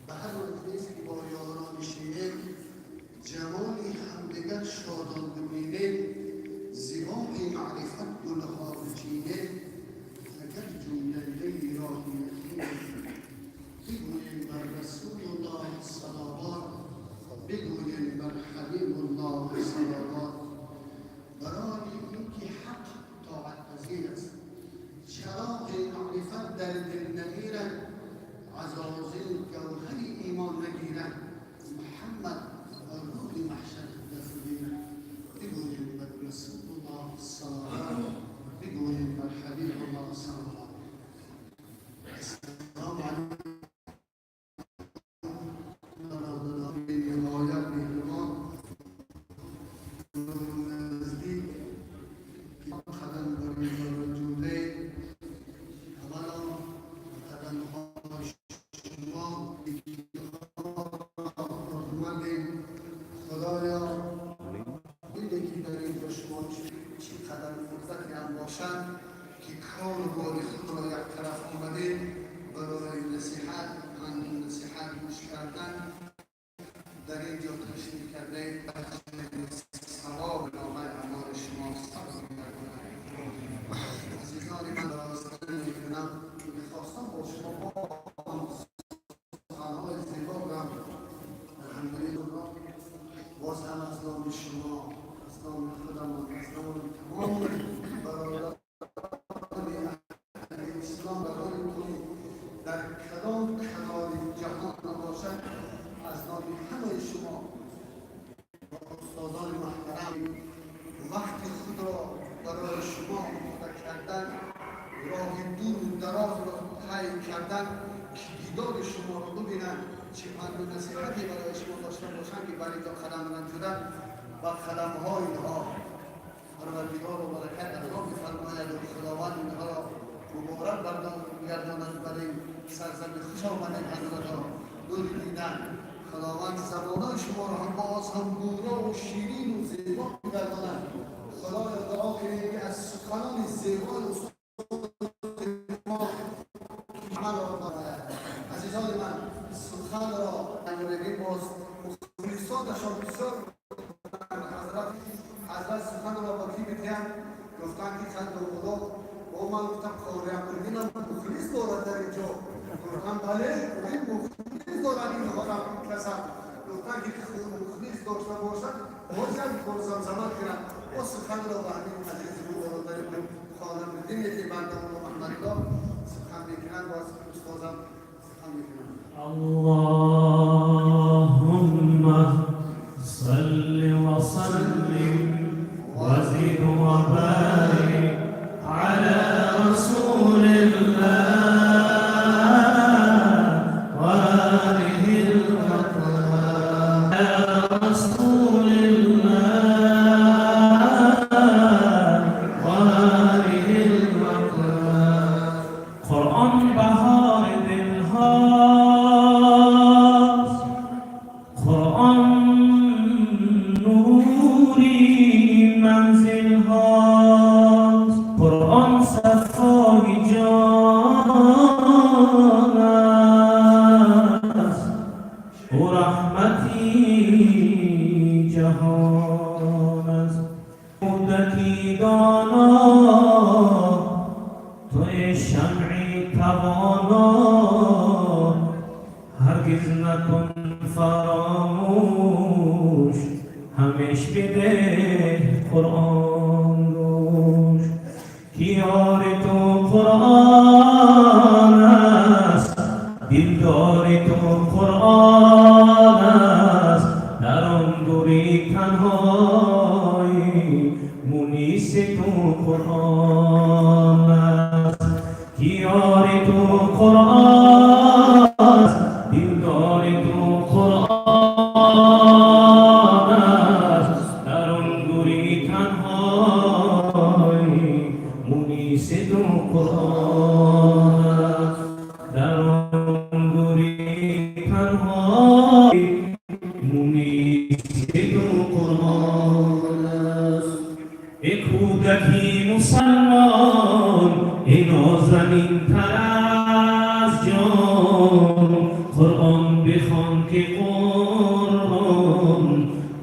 Ба ҳар маҷлис ки бо ёрон шинем, ҷамоли ҳамдигар шодон бибинем, зи боғи маърифат гулҳо бичинем, агар ҷӯяндаи роҳи яқинем, бигӯем бар Расулуллоҳ салавот, бигӯем бар Ҳабибуллоҳ салавот. Барои инки ҳақ тоатпазир аст, чароғи маърифат дар дил намирад, азозил гавҳари имон нагирад, Муҳаммад рӯи маҳшар дафгирад. Бигӯем бар Расулуллоҳ салавот, бигӯем бар Ҳабибуллоҳ салавот. Ассалому алайкум, бародарони ниҳоят меҳрубон, наздик, қадам бар инҷо ҷуде. Аввало қадамҳои шумо омадем. Худоё, диде ки дар инҷо шумо чӣ қадар фурсате ҳам бошад, ки кору бори худро як тараф омадем барои насиҳат, панду насиҳат гӯш кардан дар инҷо ташриф кардаед, савоб номаи аъмоли шумо сабт мегардонад. Азизони ман, дароз мекунам. Мехостам бо шумо суханҳои зебо гӯям. Алҳамдулиллоҳ, боз ҳам аз номи шумо, аз номи худамон, аз номи тамоми бародарони аҳли ислом, барои ту дар кадом канори ҷаҳон набошад, аз номи ҳамаи шумо ва устодони муҳтарам, вақти худро барои шумо омода кардан, роҳи дуру дарозро тай кардан, ки дидори шуморо бибинанд, чӣ панду насиҳате барои шумо дошта бошанд, ки бар инҷо қадам ранҷуданд ва қадамҳои инҳо Парвардигоро баракат ато бифармояд ва Худованд инҳоро муборак гардонад. Бар ин сарзамин хуш омадед, ҳазрато, нури дидан. Худованд забонои шуморо ҳам боз ҳам буро ширину зебо бигардонад. Худоё, дуо кунем, ки аз суханони зебои устод мо амал ояд. Азизони ман, суханро боз мухлисонашон бисёр. Ҳазрат суханро ба ки медиҳанд? Гуфтанд, ки ханду худо бо ман. Гуфтам: «Қори Амриддинам мухлис дорад дар инҷо». Гуфтам: «Бале, ин мухлис дорад инҳорам касам». Гуфтанд, ки мухлис дошта бошад, боз як бор замзама кунад. Бо суханро ба ҳамин азизи бародари Хонамриддине, ки банда Муҳаммадулло сухан мекунанд, боз устозам сухан мекунанд. اللهم صل وسلم وزد وبارك على رسول الله وآله الأطهار، رسول الله وآله الأطهار. قرآن بهار دلهاست، قرآن نوری منزل هاست، قرآن صفای جان است و رحمتی جهان است. کودکی دانا، تو ای شمعی توانا، هرگز نکن فراموش، همیش بده قرآن گوش، که یار تو قرآن است، دلدار تو قرآن است، در آن گوری تنهایی، مونیس تو قرآن است. که یار تو قرآن است، دلدار تو قرآن است، در آن گوری تنهایی، مونیس تو قرآن است. در آن گوری تنهایی، مونیس تو قرآن است. ای کودکی مسلمان، ای نازنین. Қуръон бихон, ки Қуръон,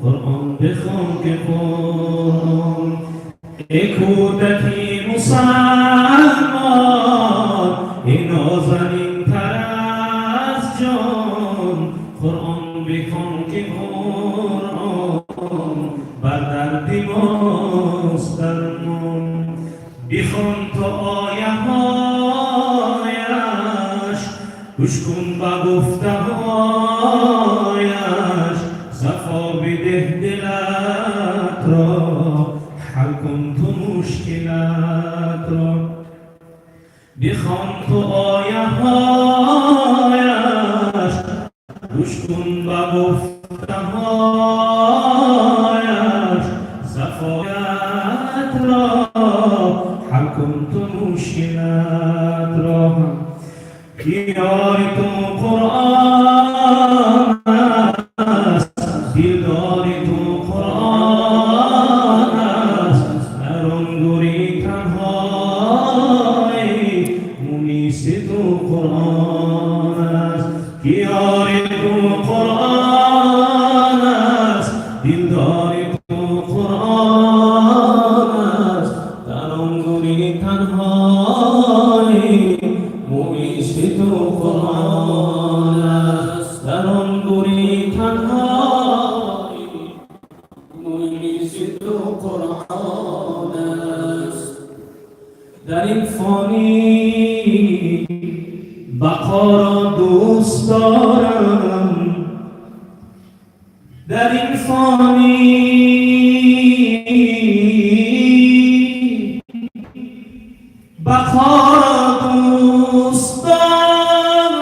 Қуръон бихон, ки Қуръон. Эй кӯдаки мусулмон, эй нозанинтар аз ҷон, Қуръон бихон, ки Қуръон бар дарди мост дармон. Бихон ту ояҳояш, гӯш кун ба гуфтаҳояш, сафо бидеҳ дилат ро, ҳал кун ту мушкилат ро. Бихон ту ояҳояш, гӯш кун ба гуфтаҳояш, сафоят ро, ҳал кун ту мушкилат ро. Ёри ту Қуръон аст, дилдори ту Қуръон аст, дар он гӯри танҳоӣ муниси ту Қуръон аст. Ки ёри ту Қуръон аст, дилдори ту Қуръон аст, дар он гӯри танҳоӣ муниси ту Қуръон аст. Дар он гӯри танҳоӣ муниси ту Қуръон аст. Дар ин фонӣ бақоро дӯст дорам, дар ин фонӣ бақоро дӯст дорам,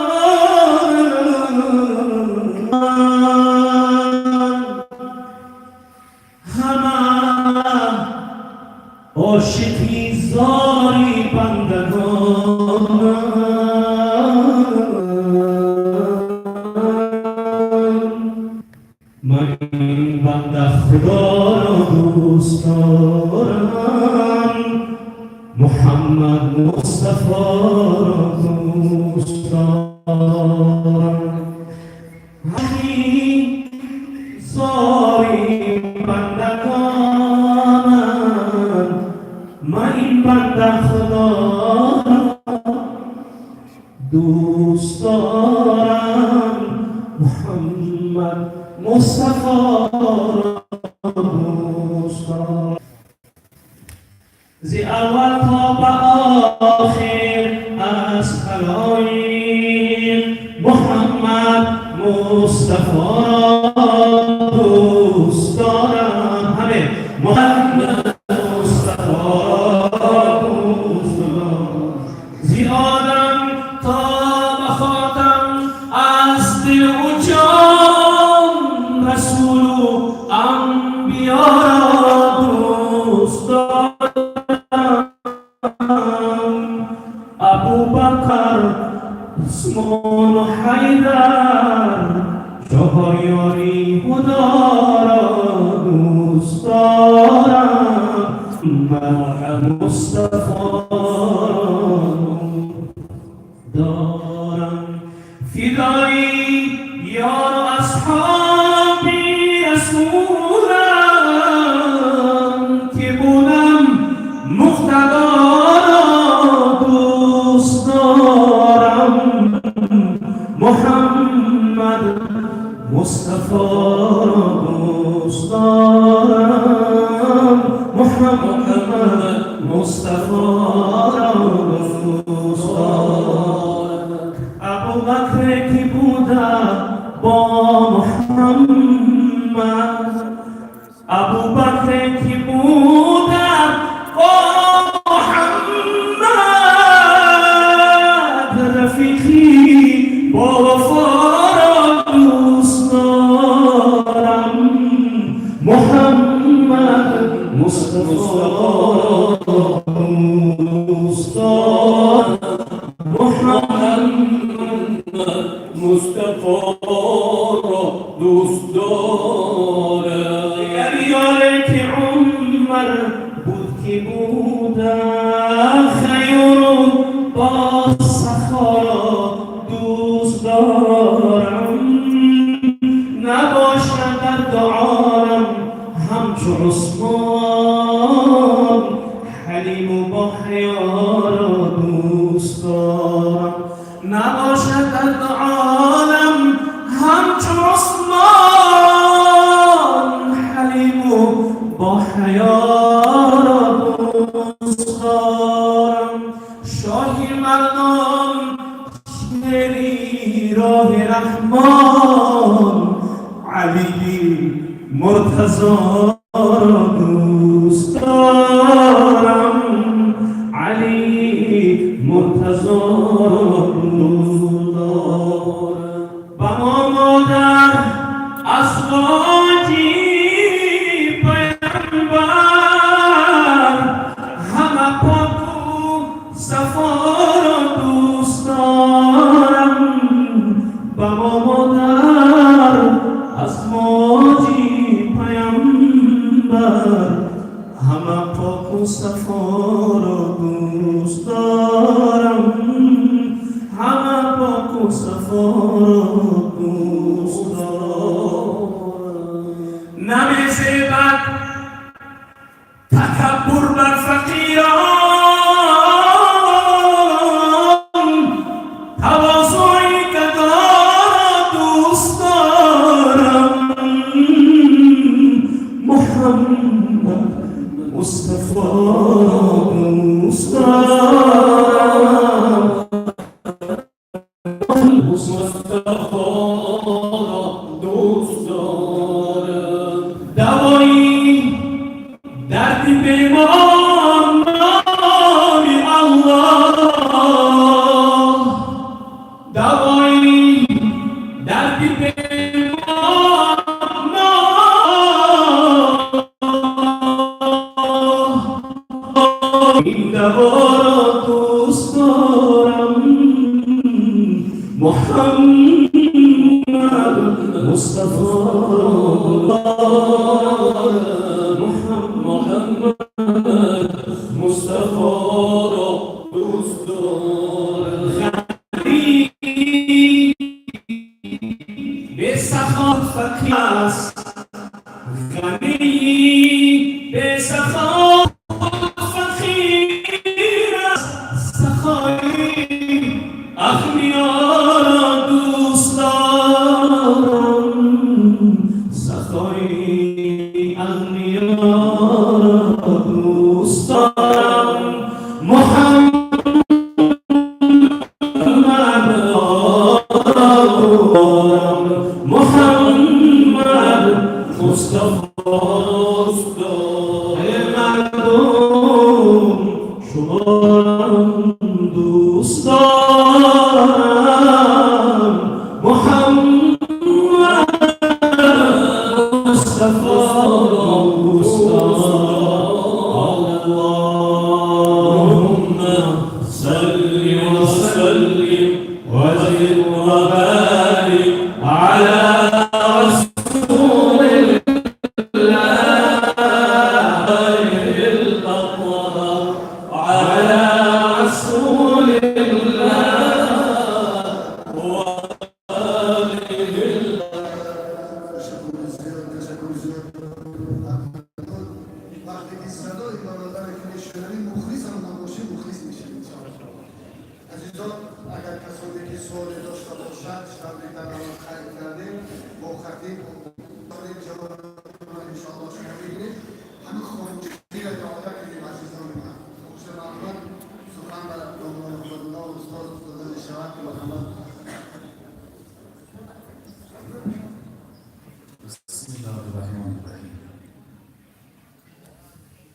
ҳама ошиқи зори бандагонам. Ман ин банда Худоро дӯст дорам, Муҳаммад Мустафоро дӯст дорам. Зори бандагонам, ман ин банда Худоро дӯст дорам, Муҳаммад Мустафоро дӯст дорам. Зи аввал то ба охир аз халоиқ Муҳаммад Мустафоро дӯст дорам. Ҳама Муҳаммад Мустафоро дӯст дорам. Зи Одам то ба хотам аз дилу ҷон расулу анбиёро дӯст дорам. Абубакр, Усмону Ҳайдар, чаҳор ёри Худоро дӯст дорам, Мустафоро дорам. Фидои ёру асҳоби расулам, ки будам муқтадоро дӯст дорам, Муҳаммад Мустафоро дӯст дорам, Муҳаммад Мустафоро дӯст дорам. Абубакр ки буда бо Муҳаммад, Абубакр ки буда бо Муҳаммад, рафиқи бо вафоро дӯст дорам, Муҳаммад Мустафоро дӯст дорам, Муҳаммад Мустафоро дӯст дорам. Дигар ёре ки Умар буд, ки буда хайру бо сахоро дӯст. دوست دارم. نباشد در عالم همچون عثمان، حلیم و با حیا را دوست دارم. شاهی مردان، شیری راه رحمان، علی مرتضی را دوست دارم، علی مرتضی را دوست دارم. به ما مادر ازواجی پیامبر، همه پاک و صفا را دوست دارم. به ما مادر ازواجی پیامبر، همه پاک و صفا را دوست دارم، همه پاک و صفا را دوست دارم. نمیزیبد تکبر بر فقیران، تواضع گدا را دوست دارم. محمد مصطفی را دوست دارم. مصطفی را دوست دارم. دوایی درد بیمار نام الله، دوایی درد بیمار نام، این دوا را دوست دارم. محمد مصطفی محمد محمد مصطفی را دوست دارم. غنی به سخا فقیر است، غنی به سخا فقیر است، سخای اغنیا را دوست دارم، سخای اغنیا را دوست دارم. محمد محمد مصطفی دوست دارم. مردم شما دوست دارم، محمد مصطفی دوست دارم. اللهم صل وسلم وزد وبارك على رسول الله الأطهر، على رسول الله وآله. تشکر زیاد، تشکر زیاد. وقتی که صدای برادر که میشنویم، مخلص هم نباشیم مخلص میشیم انشاءالله. عزیزان، اگر کسانی که سوالی داشته باشد، شبی در الان خیر کردیم با خطیب داریم، جواب انشاءالله شما بگیریم. همین خاموشی را رعایت کنیم. عزیزان من، خوش محمد سخن بر داماد الله استاد داده شود که مرحمت. بسم الله الرحمن الرحیم.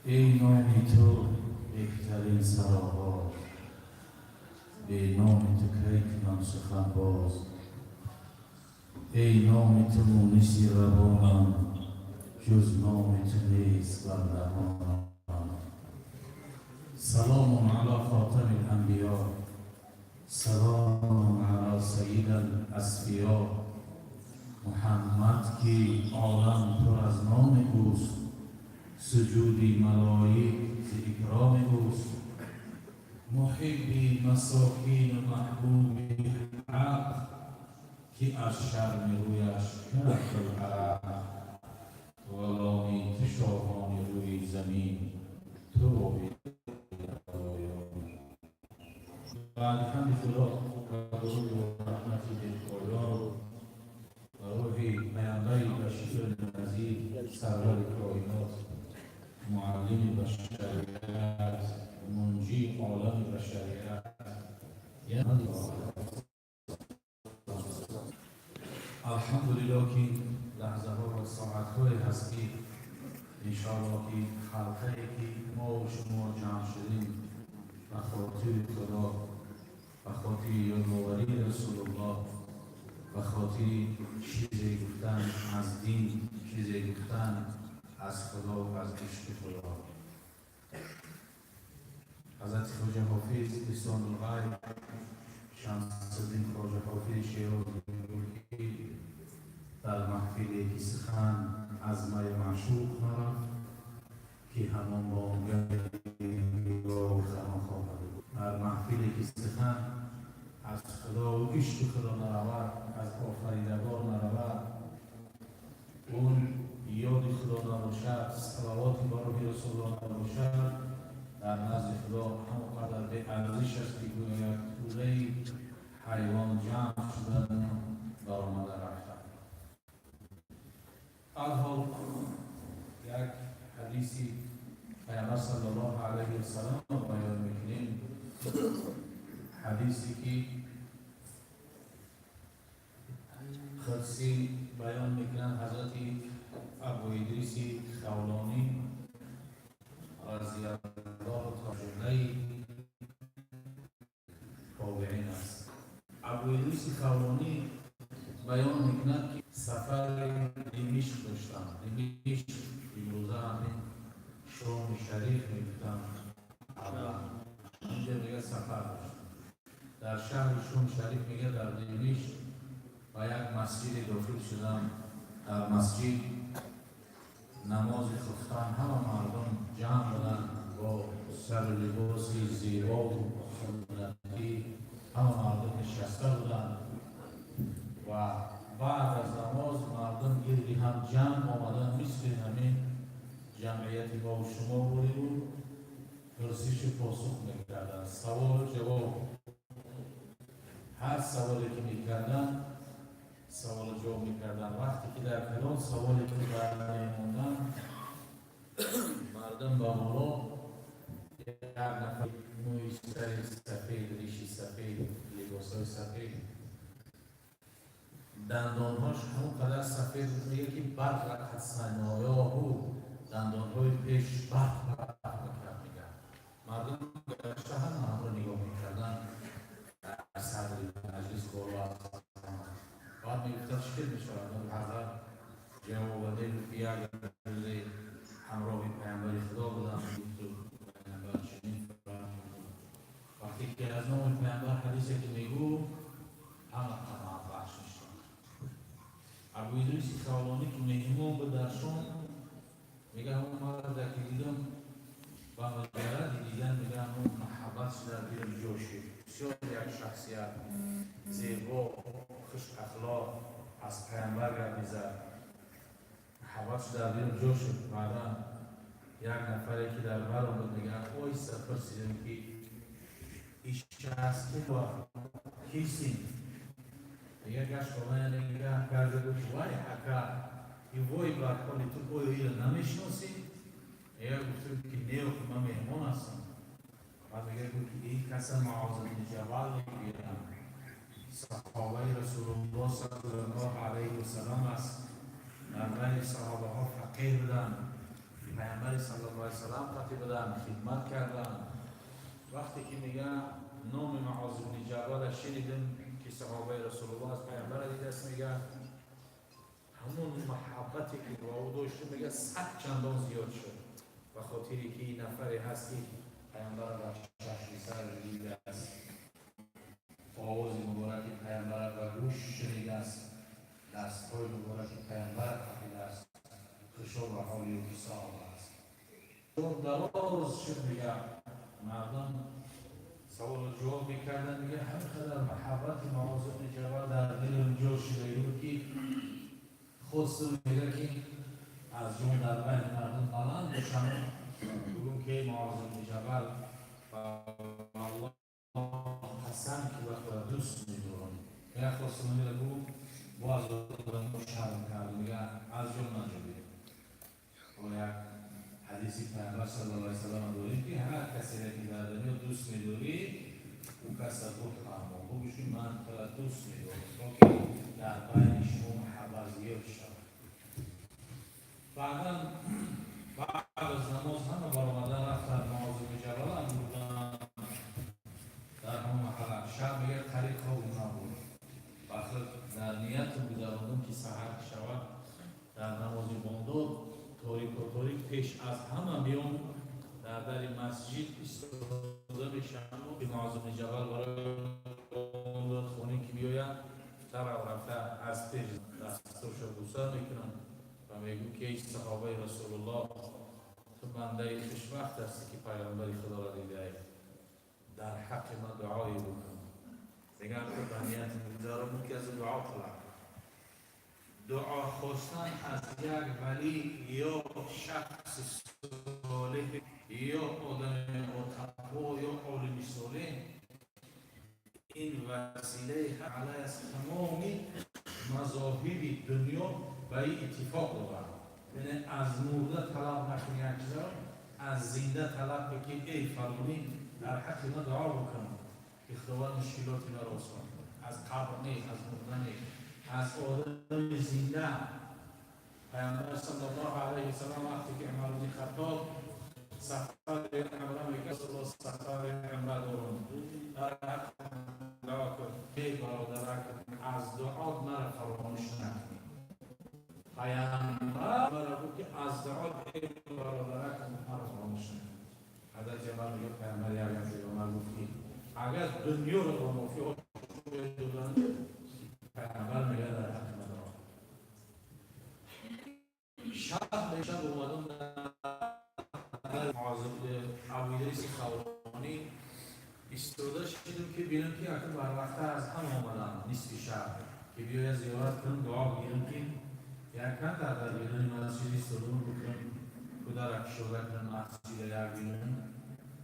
ای نامی تو بهترین سرآغاز، به نام تو کی کنم سخن باز. ای نام تو مونسی روانم، جز نام تو نیست بر لبانم. سلام علی خاتم الانبیا، سلام علی سید الاصفیا. محمد که عالم پر از نام اوست، سجودی ملائک ز اکرام اوست. محبی مساکین و محبوب حق، که از شرم رویش کرد العرق. غلامی تو شاهان روی زمین، تو را. بعد حمد خدا و درود و رحمت بپایان و روح پیامبر بشیر نظیر، سرور کائنات، معلم بشریت، منجی عالم بشریت، یعنی الحمدلله که لحظه ها و ساعت های هست که انشاءالله که حلقه که ما و شما جمع شدیم به خاطر خدا، به خاطر یادآوری رسول الله، به خاطر چیزی گفتن از دین، چیزی گفتن از خدا و از عشق خدا. حضرت خواجه حافظ لسان الغیب شمس الدین خواجه حافظ شیرازی میگوید که در محفلی که سخن از می معشوق نرفت، که همان بانگه زمان خواهد بود. در محفلی که سخن از خدا و عشق خدا نرود، از آفریدگار نرود، اون یاد خدا نباشد، صلوات بر رسول الله نباشد، در نزد خدا همونقدر به ارزش است که گویا یک توده حیوان جمع شدن برآمده رفتن. الحال یک حدیثی پیامبر صلی الله علیه و سلم را بیان میکنیم، حدیثی که قدسی بیان میکنند. حضرت ابو ادریس خولانی رضی الله تعالی تابعین است. ابو ادریس خولانی بیان میکند که سفر دمشق داشتم. دمشق امروزه همین شام شریف میگفتم، اینجا میگه سفر داشتم در شهر شام شریف. میگه در دمشق با یک مسجد داخل شدم. در مسجد نماز خفتن همه مردم جمع بودن، با سر لباس زیبا و سنتی همه مردم نشسته بودن و بعد از نماز مردم گردی هم جمع آمدن، مثل همین جمعیت ما و شما بودیم و پرسش پاسخ میکردن، سوال و جواب. هر سوالی که میکردن سوال و جواب میکردن. وقتی که در کدام سوالی که برمیموندن، مردم به بالا یک نفر موی سر سفید، ریشی سفید، لباسای سفید، دندانهاش همون قدر سفید بود، میگه که برق ثنایاه، دندانهای پیش برق برق میکرد. میگه مردم گشته هم هم رو نگاه میکردن در صدر مجلس بالا. بعد میگفتن چطور میشود؟ حضرت جواب داده که یک روز همراه پیامبر خدا بودم. پیامبر چنین فرمود. وقتی که از نام پیامبر حدیثی که میگو، همه قناعت بخش میشد. ابو ادریس خولانی که مهمان بود در شام، میگه همون مرد که دیدم، با مجرد دیدن میگه همون محبت در دلم جا شد. بسیار یک شخصیت زیبا، خوش اخلاق، از پیامبر گپ میزد، محبت در دلم جا شد. بعدا یک نفری که در بر بود، میگه آیسته پرسیدم که این شخص که با کیسین؟ میگه گشت با نگاه کرده، گفت وای حکا، این وای بر حال تو، آیا اینو نمیشناسی؟ میگه گفتم که نه، من مهمان هستم. بعد میگه گفت که این کس معاذ بن جبل میگیرم، صحابه رسول الله صلی الله علیه و سلم است، در بین صحابه ها فقیه بودن، پیامبر صلی الله علیه و سلم قطعی بودن، خدمت کردن. وقتی که میگه نام معاذ بن جبل شنیدم که صحابه رسول الله از پیامبر دیده است، میگه همون محبتی که با او داشته، میگه 100 چندان زیاد شد، به خاطری که این نفری هست که پیامبر را چشم سر دیده است، آواز مبارک پیامبر را گوش شنیده است، دستهای مبارک پیامبر قبیله است، خوشا به حال او که صحابه است. دراز شد. میگه مردم سوال و جواب میکردن. میگه همین قدر محبت معاذ بن جبل در دلم جا شده بود که خواستم، میگه که از جون در بین مردم بلند بشم، بگم که معاذ بن جبل، الله قسم. Қасам, ки вақт дӯст медорам. Як хостам гӯ бо аз одамо шарм кард, мега, аз ҷо наҷобид. Бо як ҳадиси Пайғамбар саллаллоҳу алайҳи васаллам дорем, ки ҳар касеро, ки дар дунё дӯст медорӣ, ӯ каса буд, бигӯши, ман тура дӯст медорам, то ки дар байни шумо муҳаббат зиёд шавад. Баъдан, баъд аз намоз, ҳама баромадан рафтанд. Муоз ибни Ҷабал ам буданд дар ҳамон маҳалла. Шаб, мега, қариб хоб набуд. Бахир дар нияту гузарондум, ки саҳар шавад, дар намози бомдод торику торик пеш аз ҳама меом, дар дари масҷид истода мешавам. Муоз ибни Ҷабал барои бомдод хонӣ ки биёяд, тараф рафта, аз пеш дастошо буса мекунам ва мегӯ, ки эй саҳобаи Расулуллоҳ, ту бандаи хушбахт ҳастӣ, ки Пайғамбари Худоро дидаӣ, дар ҳаққи ман дуое бикун. Мегӯям, ки ба нияти гузаронум, ки аз дуо талаб. Дуо хостан аз як валӣ ё шахси солеҳ ё одами ботақво ё олими солеҳ, ин василаи алай аз тамоми мазоҳиби дунё ба ин иттифоқ доранд. Яъне аз мурда талаб накунӣ як чизаро, аз зинда талаб кун, ки эй фалонӣ, дар ҳаққи ман дуо бикун, ки Худованд мушкилоти маро осон кунад. Аз қабр не, аз мурда не, аз одами зинда. Пайғамбар саллаллоҳу алайҳи васаллам, вақте ки Умар ибни Хаттоб сафари умра мекард, сафари умра дорам, дар ҳаққи дуо кун. Эй бародарак, аз дуот мара фаромӯш накунӣ. Пайғамбар гуфт, ки аз дуот, эй бародарак, мара фаромӯш накунӣ. Ҳазрати Умар мегӯяд, Пайғамбар як ҳафта Умар гуфт, ки агар дунёро бо мофиҳо доданд, Пайғамбар мегӯяд, дар ҳаққи ман дуо. Шаб мешаб омадам, Абуидриси Хавронӣ истода шидам, ки бинам, ки акн барвақта аз ҳама омадам, нисфи шаб, ки биёя зиёрат кунам, дуо гирам, ки яккантар дар беруни масҷид истодам, бикунам, кудара кушода кунам масҷида, як бинам.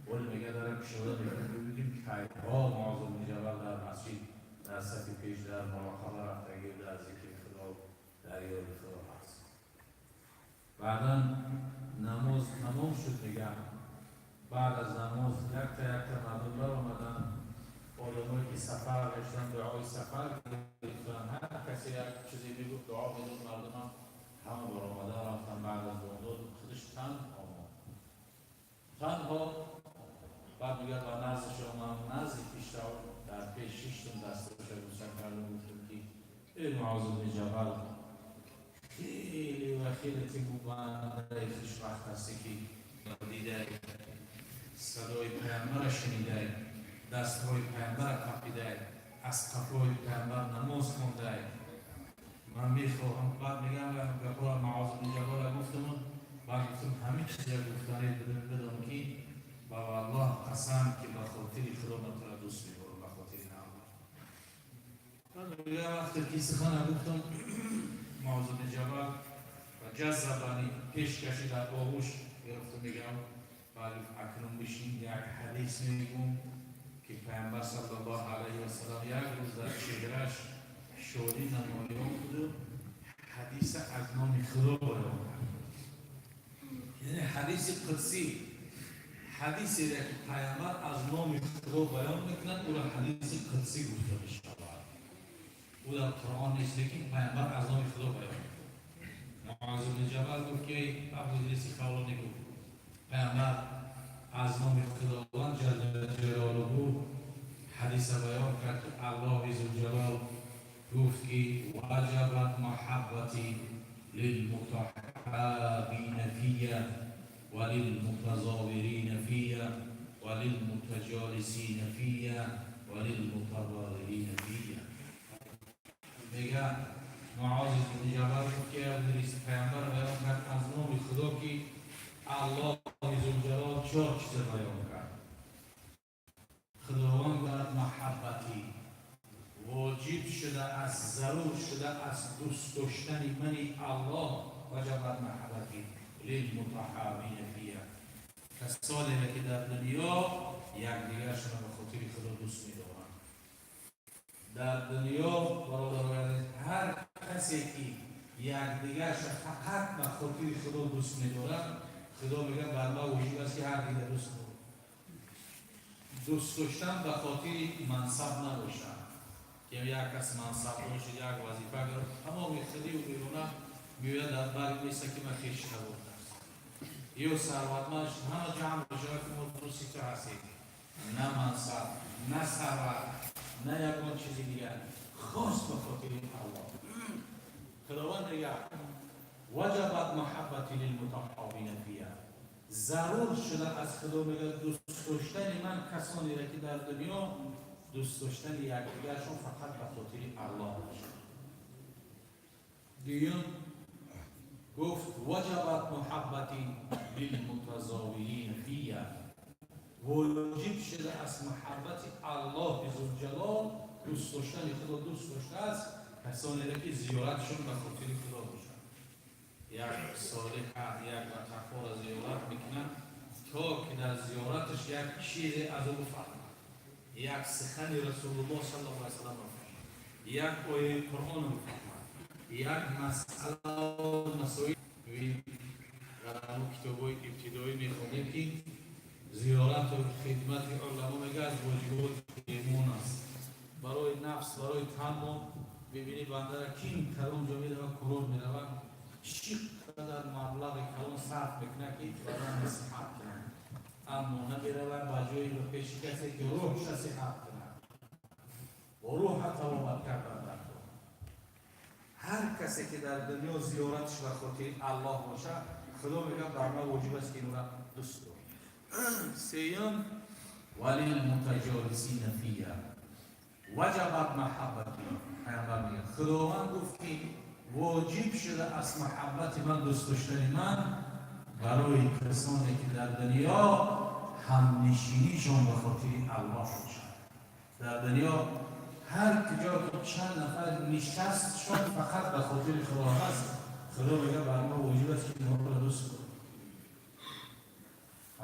Вале мега, дара кушода мекунам, бибинем, кайҳо Муоз ибни Ҷабал дар масҷид, дар сафи пеш, дар муроқаба рафтагӣ, дар зикри Худо, дар ёди Худо ҳаст. Баъдан намоз тамом шуд. Мега, баъд аз намоз якта якта мардум баромаданд, одамое ки сафар доштанд, дуои сафар гирифтанд. Ҳар касе як чизе мегуфт, дуо медод. Мардумам ҳама баромада рафтанд. Баъд аз бомдод худаш танҳо монд, танҳо. Баъд мегӯяд, ба наздиш омадам, назди пешрав, дар пеш шиштум, дасташа буса кардам, гуфтам, ки эй Муоз ибни Ҷабал, хеле ва хеле ту бандаи хушбахт ҳастӣ, ки дидаи, садои Пайғамбара шунидай, дастҳои Пайғамбара қапидай, аз қафои Пайғамбар намоз хондай. Ман мехоҳам, баъд мегам, гапҳоро Муоз ибни Ҷабала гуфтаму баъд гуфтам, ҳамин чиза гуфтане бидон, ки ба Аллоҳ қасам, ки ба хотири Худо ман тура дӯст медорам, ба хотири Аллоҳ. Баъд мегӯям, вақте ки сухана гуфтам, Муоз ибни Ҷабал ва ҷаззабани, пеш кашид, дар оғӯш гирифту, мегӯям, баъд акнун бишин, як ҳадис мегӯм, ки Пайғамбар саллаллоҳу алайҳи васаллам як рӯз дар чеҳраш шодӣ намоён буду ҳадиса аз номи Худо баён кард. Яъне ҳадиси қудсӣ, ҳадисере, ки Пайғамбар аз номи Худо баён мекунад, ӯро ҳадиси қудсӣ гуфта мешавад. Ӯ дар Қуръон нест, лекин Пайғамбар аз номи Худо баён мекунад. Муоз ибни Ҷабал гуфт, ки Абуидриси Хавлонӣ гуфт, Пайғамбар аз номи Худованд ҷалла ҷалолуҳу ҳадиса баён кард, ки Аллоҳи зулҷалол гуфт, ки ваҷабат маҳаббати лилмутаҳаббина фия ва лилмутазовирина фия ва лилмутаҷолисина фия ва лилмутабодилина фия. Мега, Муоз ибни Ҷабал гуфт, ки Абуидрис, Пайғамбар баён кард аз номи Худо, ки Аллоҳи зулҷалол чор чиза баён кард. Худованд дар маҳаббати воҷиб шуда аз, зарур шуда аз дӯст доштани мани Аллоҳ, ваҷабат маҳаббати лилмутаҳаббина фия, касонеро, ки дар дунё якдигаршонро ба хотири Худо дӯст медоранд. Дар дунё, бародарони азиз, ҳар касе ки якдигарша фақат ба хотири Худо дӯст медорад, Худо мегӯяд, бар ман воҷиб аст, ки ҳар дигар дӯст дорад. Дӯст доштан ба хотири мансаб набошад, ки як кас мансаб бошад, як вазифа гирад, тамоми худию бегона меояд, дар бари меса, ки ман хешутабор аст ё сарватманд, ҳама ҷамъ мешавад, ки мо дӯсти ту ҳастем. На мансаб, на сарват, на ягон чизи дигар, хос ба хотири Аллоҳ. Худованд мегӯяд: وجبت محبتي للمتحابين في. Зарур шуда аз Худо мегӯяд дӯст доштани ман касонеро, ки дар дунё дӯст доштани якдигаршон фақат ба хотири Аллоҳ бошад. Дуюм гуфт: وجبت محبتي للمتزاورين في. Воҷиб шуда аз муҳаббати Аллоҳи Зулҷалол, дӯст доштани Худо дӯст доштааст касонеро, ки зиёратшон ба хотири Худо бошад. Як солиҳа, як батақворо зиёрат мекунад, то ки дар зиёраташ як чизе аз ӯ бифаҳмад, як сухани Расулуллоҳ саллаллоҳу алайҳи васаллам бифаҳмад, як ояи Қуръонро бифаҳмад, як масъала, масоил. Дар ҳамон китобҳои ибтидоӣ мехонем, ки зиёрату хидмати уламо, мега, аз воҷиботи имон аст барои нафс, барои танмо. Бибинӣ, бандара ким калон ҷо мерава, курор мерава, чӣ қадар маблағи калон сарф мекунад, ки бадан сиҳат кунад, аммо намеравад ба ҷои, ба пеши касе, ки рӯҳша сиҳат кунад ва рӯҳа табобат кардан дар кор. Ҳар касе ки дар дунё зиёраташ ба хотири Аллоҳ бошад, Худо мегӯяд, бар ман воҷиб аст, ки инро дӯст дорам. Сеюм: وللمتجالسين في وجبت محبتي. Пайғамбар мегӯяд, Худованд гуфт, ки воҷиб шуда аз муҳаббати ман, дӯст доштани ман барои касоне, ки дар дунё ҳамнишинишон ба хотири Аллоҳ бошад. Дар дунё ҳар куҷо ки чанд нафар нишастшон фақат ба хотири Худо ҳаст, Худо мегӯяд, бар мо воҷиб аст, ки инҳоро дӯст кунем.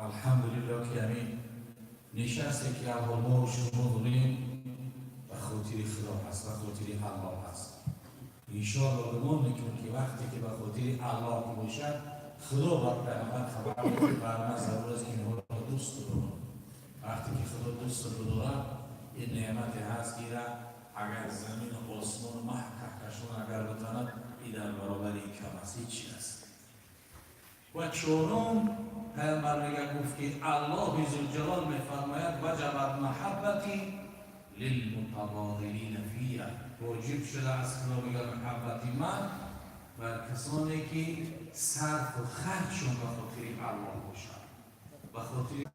Алҳамдулиллоҳ, ки ҳамин нишасте, ки аввал мо шумо дорем, ба хотири Худо ҳаст, ба хотири Аллоҳ ҳаст. Иншоалло, гумон мекунем, ки вақте ки ба хотири Аллоҳ бошад, Худо бар Пайғамбар хабар дод, бар ман зарур аст, ки инҳоро дӯст дорам. Вақте ки Худо дӯст дорад, ин неъмате ҳаст, ки агар замину осмону маҳ каҳкашон агар битанад, и дар баробари ин кам аст, ҳеҷ чи аст. Ва чорум, Пайғамбар мега, гуфт, ки Аллоҳи Зулҷалол мефармояд: وجبت محبتي للمتبادلين في. Воҷиб шуда аз Худо, мега, муҳаббати ман бар касоне, ки сарфу харҷшон ба хотири Аллоҳ бошад, ба хотири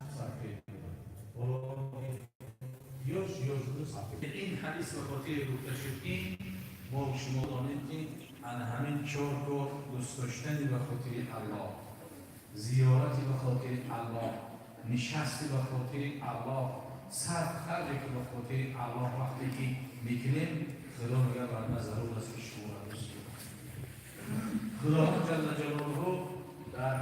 ёш ёш. Ин ҳадис ба хотири гуфта шуд, ки мо шумо донем, ки ана ҳамин чор кор: дӯст доштани ба хотири Аллоҳ, зиёрати ба хотири Аллоҳ, нишасти ба хотири Аллоҳ, сарф харҷе, ки ба хотири Аллоҳ вақте ки мекунем, Худо мегӯяд, бар ман зарур аст, ки шуморо дӯст дорам. Худованд ҷалла ҷалолуҳу дар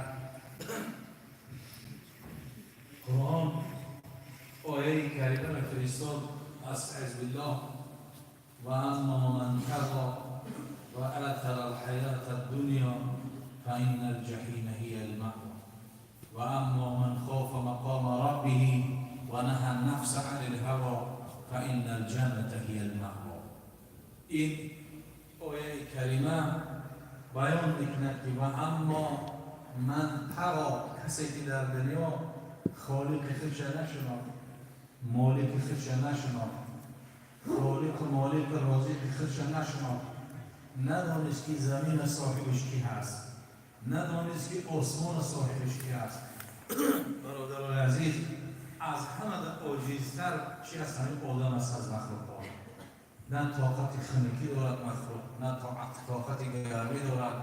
Қуръон ояи карима мефиристод: أستعيذ بالله، وأما من طغى وآثر الحياة الدنيا فإن الجحيم هي المأوى، وأما من خاف مقام ربه ونهى النفس عن الهوى فإن الجنة هي المأوى. Ин ояи карима баён мекунад, ки وأما من طغى, касе ки дар дунё холиқи худша нашинохт, молики худша нашинохт, холиқу молику розиқи худша нашинохт, надонист, ки замина соҳибаш кӣ ҳаст, надонист, ки осмона соҳибаш кӣ ҳаст. Бародарои азиз, аз ҳама оҷизтар чи аст? Ҳамин одам аст аз махлуқот. На тоқати хунукӣ дорад махлуқ, на тоқати гармӣ дорад,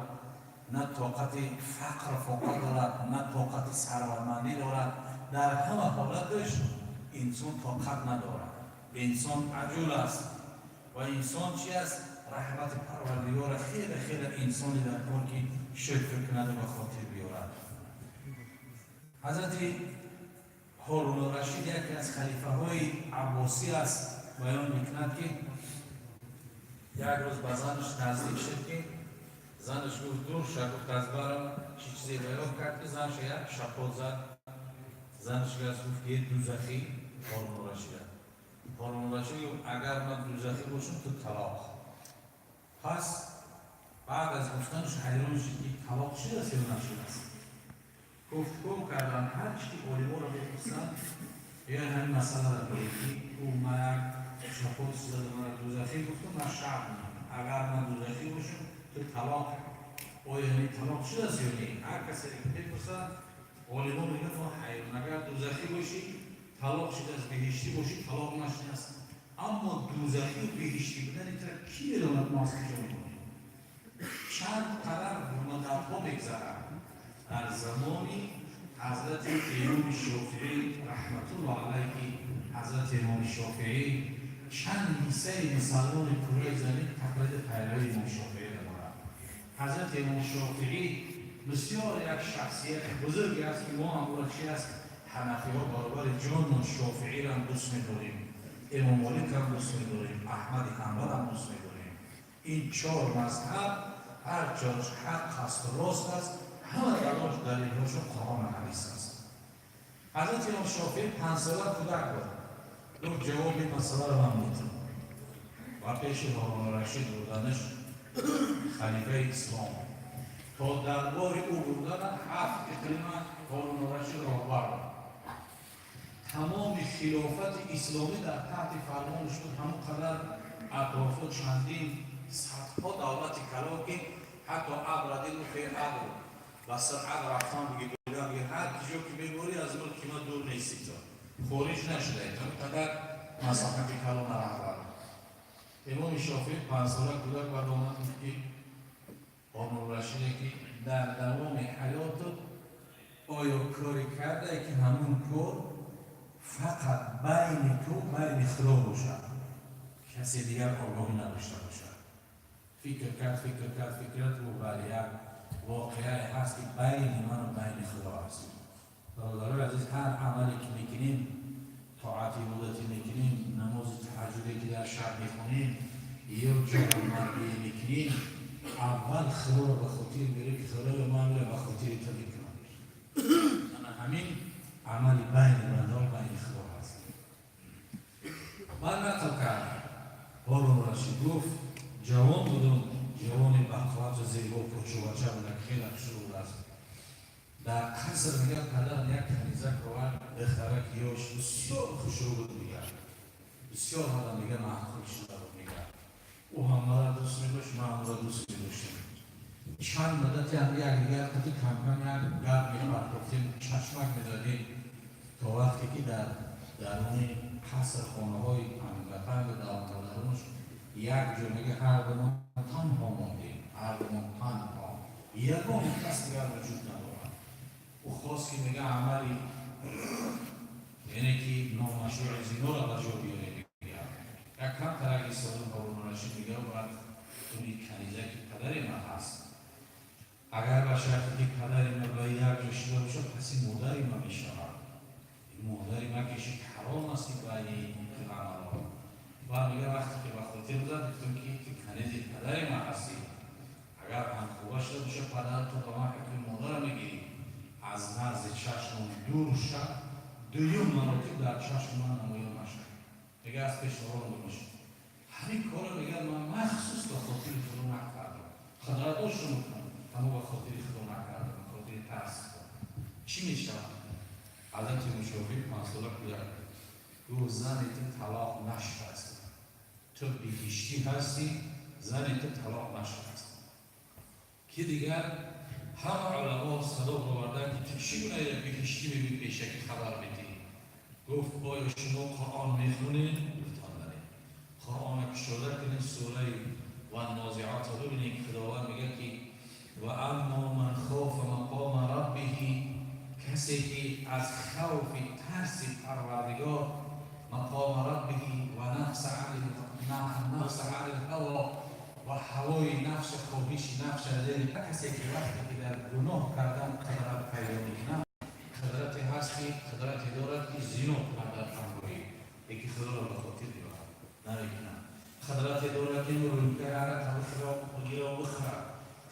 на тоқати фақр фоқа дорад, на тоқати сарватмандӣ дорад. Дар ҳама ҳолаташ инсон тоқат надорад. Инсон аҷул аст ва инсон чи аст? Раҳмати Парвардигора хеле хеле инсони дар кор, ки шукр кунаду ба хотир биёрад. Ҳазрати Ҳорун Рашид, яке аз халифаҳои Аббосӣ аст, баён мекунад, ки Як рӯз ба занаш наздик шуд, ки занаш гуфт: «Дур ша». Гуфт: «Аз барам чӣ чизе баён кард», ки занаш як шапот зад. Занаш гуфт ки: «Дузахӣ». Ҳорун Рашида, Ҳорун Рашид гуфт: «Агар ман дузахӣ бошам, ту талоқ». Пас баъд аз гуфтанаш ҳайрон шуд, ки талоқ шудааст ё нашудааст. Гуфт: «Гум кардам». Ҳар чи ки олиморо мепурсанд, ё ҳамин масъаларо доред, ки ӯ ма як шапот зада, мара дузахӣ гуфту, ман шак, агар ман дузахӣ бошам, ту талоқ, оё ҳамин талоқ шудааст ё не? Ҳар касе ки мепурсад, олимо мегӯяд: «Мо ҳайрон, агар дузахӣ бошӣ, талоқ шудааст, беҳиштӣ бошӣ, талоқ нашудааст». Аммо дузахию беҳиштӣ будани тра кӣ медонад? Мо аз куҷо медонем? Чанд қадар муддатҳо мегзарад. Дар замони ҳазрати имоми Шофиӣ раҳматуллоҳ алайҳи, ҳазрати имоми Шофиӣ, чанд ҳиссаи мусалмони кураи замин тақлиди пайравии имоми Шофиӣ дорад. Ҳазрати имоми Шофиӣ бисёр як шахсияти бузурге аст, ки мо ҳам ӯро чи аст, ҳанафиҳо, баробари ҷонмон Шофииро дӯст медорем, имом Моликам дӯст медорем, Аҳмади Ҳанбалам дӯст медорем. Ин чор мазҳаб ҳар чораш ҳақ асту рост аст, ҳама далош далелҳошон Қуръону ҳадис аст. Ҳазрати имом Шофиӣ 5-сола кӯдак буд. Гуфт: «Ҷавоби масъаларо ман метавонам». Ва пеши Ҳорун Рашид бурданаш, халифаи ислом. То дарбори ӯ бурдана ҳафт иқлима Ҳорун Рашид роҳбар буд. Тамоми хилофати исломӣ дар таҳти фармонаш буд. Ҳамон қадар атрофо чандин садҳо давлати калон, ки ҳатто абра дид, гуфт: «Абр, ба суръат рафтан биги, биги, ҳар киҷо ки меборӣ, аз мулки ма дур нести, то хориҷ нашудаед». Ҳамин қадар масоҳати калона раҳбар. Имоми Шофиӣ 5-сола кӯдак баромад, гуфт ки Ҳорун Рашиде ки дар давоми ҳаётут оё коре кардае, ки ҳамун кор фақат байни ту, байни Худо бошад, касе дигар огоҳӣ надошта бошад? Фикр кард, фикр кард, фикр кард, гуфт: «Бале, як воқеае ҳаст, ки байни ману байни Худо аст». Бародарои азиз, ҳар амале ки мекунем, тоати ибодате мекунем, намози таҳаҷҷуде ки дар шаб мехонем ё ҷавонмардие мекунем, аввал Худоро ба хотир меорем, ки Худоё, ман ба хотири ту мекунам. Ана ҳамин амали байни бандон, байни Худо ҳаст. Ман нақл кардам. Ҳорун Рашид гуфт: «Ҷавон будум, ҷавони бақуввату зебо, пурчувача буда, хеле хушрӯ будааст. Дар қаср, мегӯяд, падарам як канизак овард, духтарак ёш, бисёр хушрӯ буд», мегӯяд, «бисёр ҳадам, мега, маъқул шуда буд». Мегӯяд, ӯ ҳам мара дӯст медошт, ман ӯро дӯст медоштем. Чанд муддате ҳам якдигар қати камкам як гап мепартофтем, чашмак мезадем, то вақте ки дар даруни қаср, хонаҳои тангатанг, дарунаш як ҷо, мега, ҳар думон танҳо мондем, ҳар думон танҳо, ягон кас дигар вуҷуд надорад. Ӯ хост, ки, мега, амали, яъне ки номашрӯи зиноро ба ҷо биёрем. Як камтарак истода, Ҳорун Рашид мега, баъд туни канизаки падари ман ҳаст, агар ба шарте ки падари ман ба як ҷо шуда бошад, пас ин модари ман мешавад. Модари ман киши ҳаром аст ки байни ин амалҳо. Баъд, мега, вақте ки ба хотир зад, гуфтам ки ту канизи падари ман ҳастӣ, агар ҳамхоба шуда бошад падар, ту ба ман ҳукми модара мегирӣ. Аз назди чашмон дур шав, дуюм маротиб дар чашми ман намоён нашав». Мега, аз пеш ором шуд. Ҳамин корро, мега, ман махсус ба хотири Худо накардам, қудрат доштам, аммо ба хотири Худо накардам, ба хотири тарс. Чӣ мешавад? Ҳазрати Шофиӣ 5-сола кӯдак гуфт: «Зани ту талоқ нашудааст, ту биҳиштӣ ҳастӣ, зани ту талоқ нашудааст». Ки дигар ҳама уламо садо оварданд, ки ту чӣ гуна биҳиштӣ мебӣ, пешакӣ хабар медиҳӣ? Гуфт: «Оё шумо Қуръон мехонед?» Гуфтанд: «Бале». «Қуръона кушода кунед, сураи Ваннозиотро бибинед, ки Худованд мегӯяд ки ва аммо ман хофа мақома раббиҳи, касе ки аз хавфи тарси Парвардигор, мақома раббиҳи ва нафса ани лҳаво, ва ҳавои нафси, хоҳиши нафса. Касе ки вақте ки дар гуноҳ кардан қудрат пайдо мекунад, қудрате ҳаст, ки қудрате дорад, ки зино кунад дар танҳоӣ, яки Худоро ба хотир биёрад, намекунад. Қудрате дорад, ки Ки арақ бигира бихӯрад,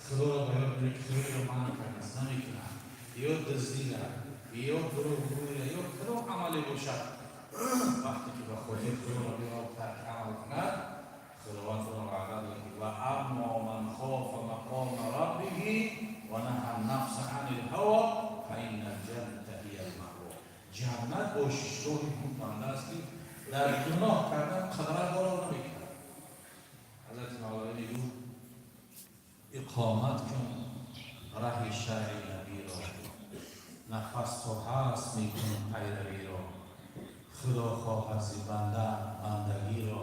Худоро ба ёд биёрад, ки Худоро манъ кардааст, намекунад. Ё дуздира, ё дурӯғгӯира, ё кадом амале бошад, вақте ки ба хотир Худоро биёрад, тарки амал кунад, Худованд худо ваъда дод, ки وأما من خاف مقام ربه ونهى النفس عن الهوى فإن الجنة هي المأوى. Ҷаннат бошишгоҳи он банда аст, ки дар гуноҳ кардан қадрат боло намекунад. Ҳазрати Мавлавӣ мегӯфт: иқомат кун раҳи шаръи набиро, нафас то ҳаст мекун пайравиро. Худо хоҳад зи банда бандагиро,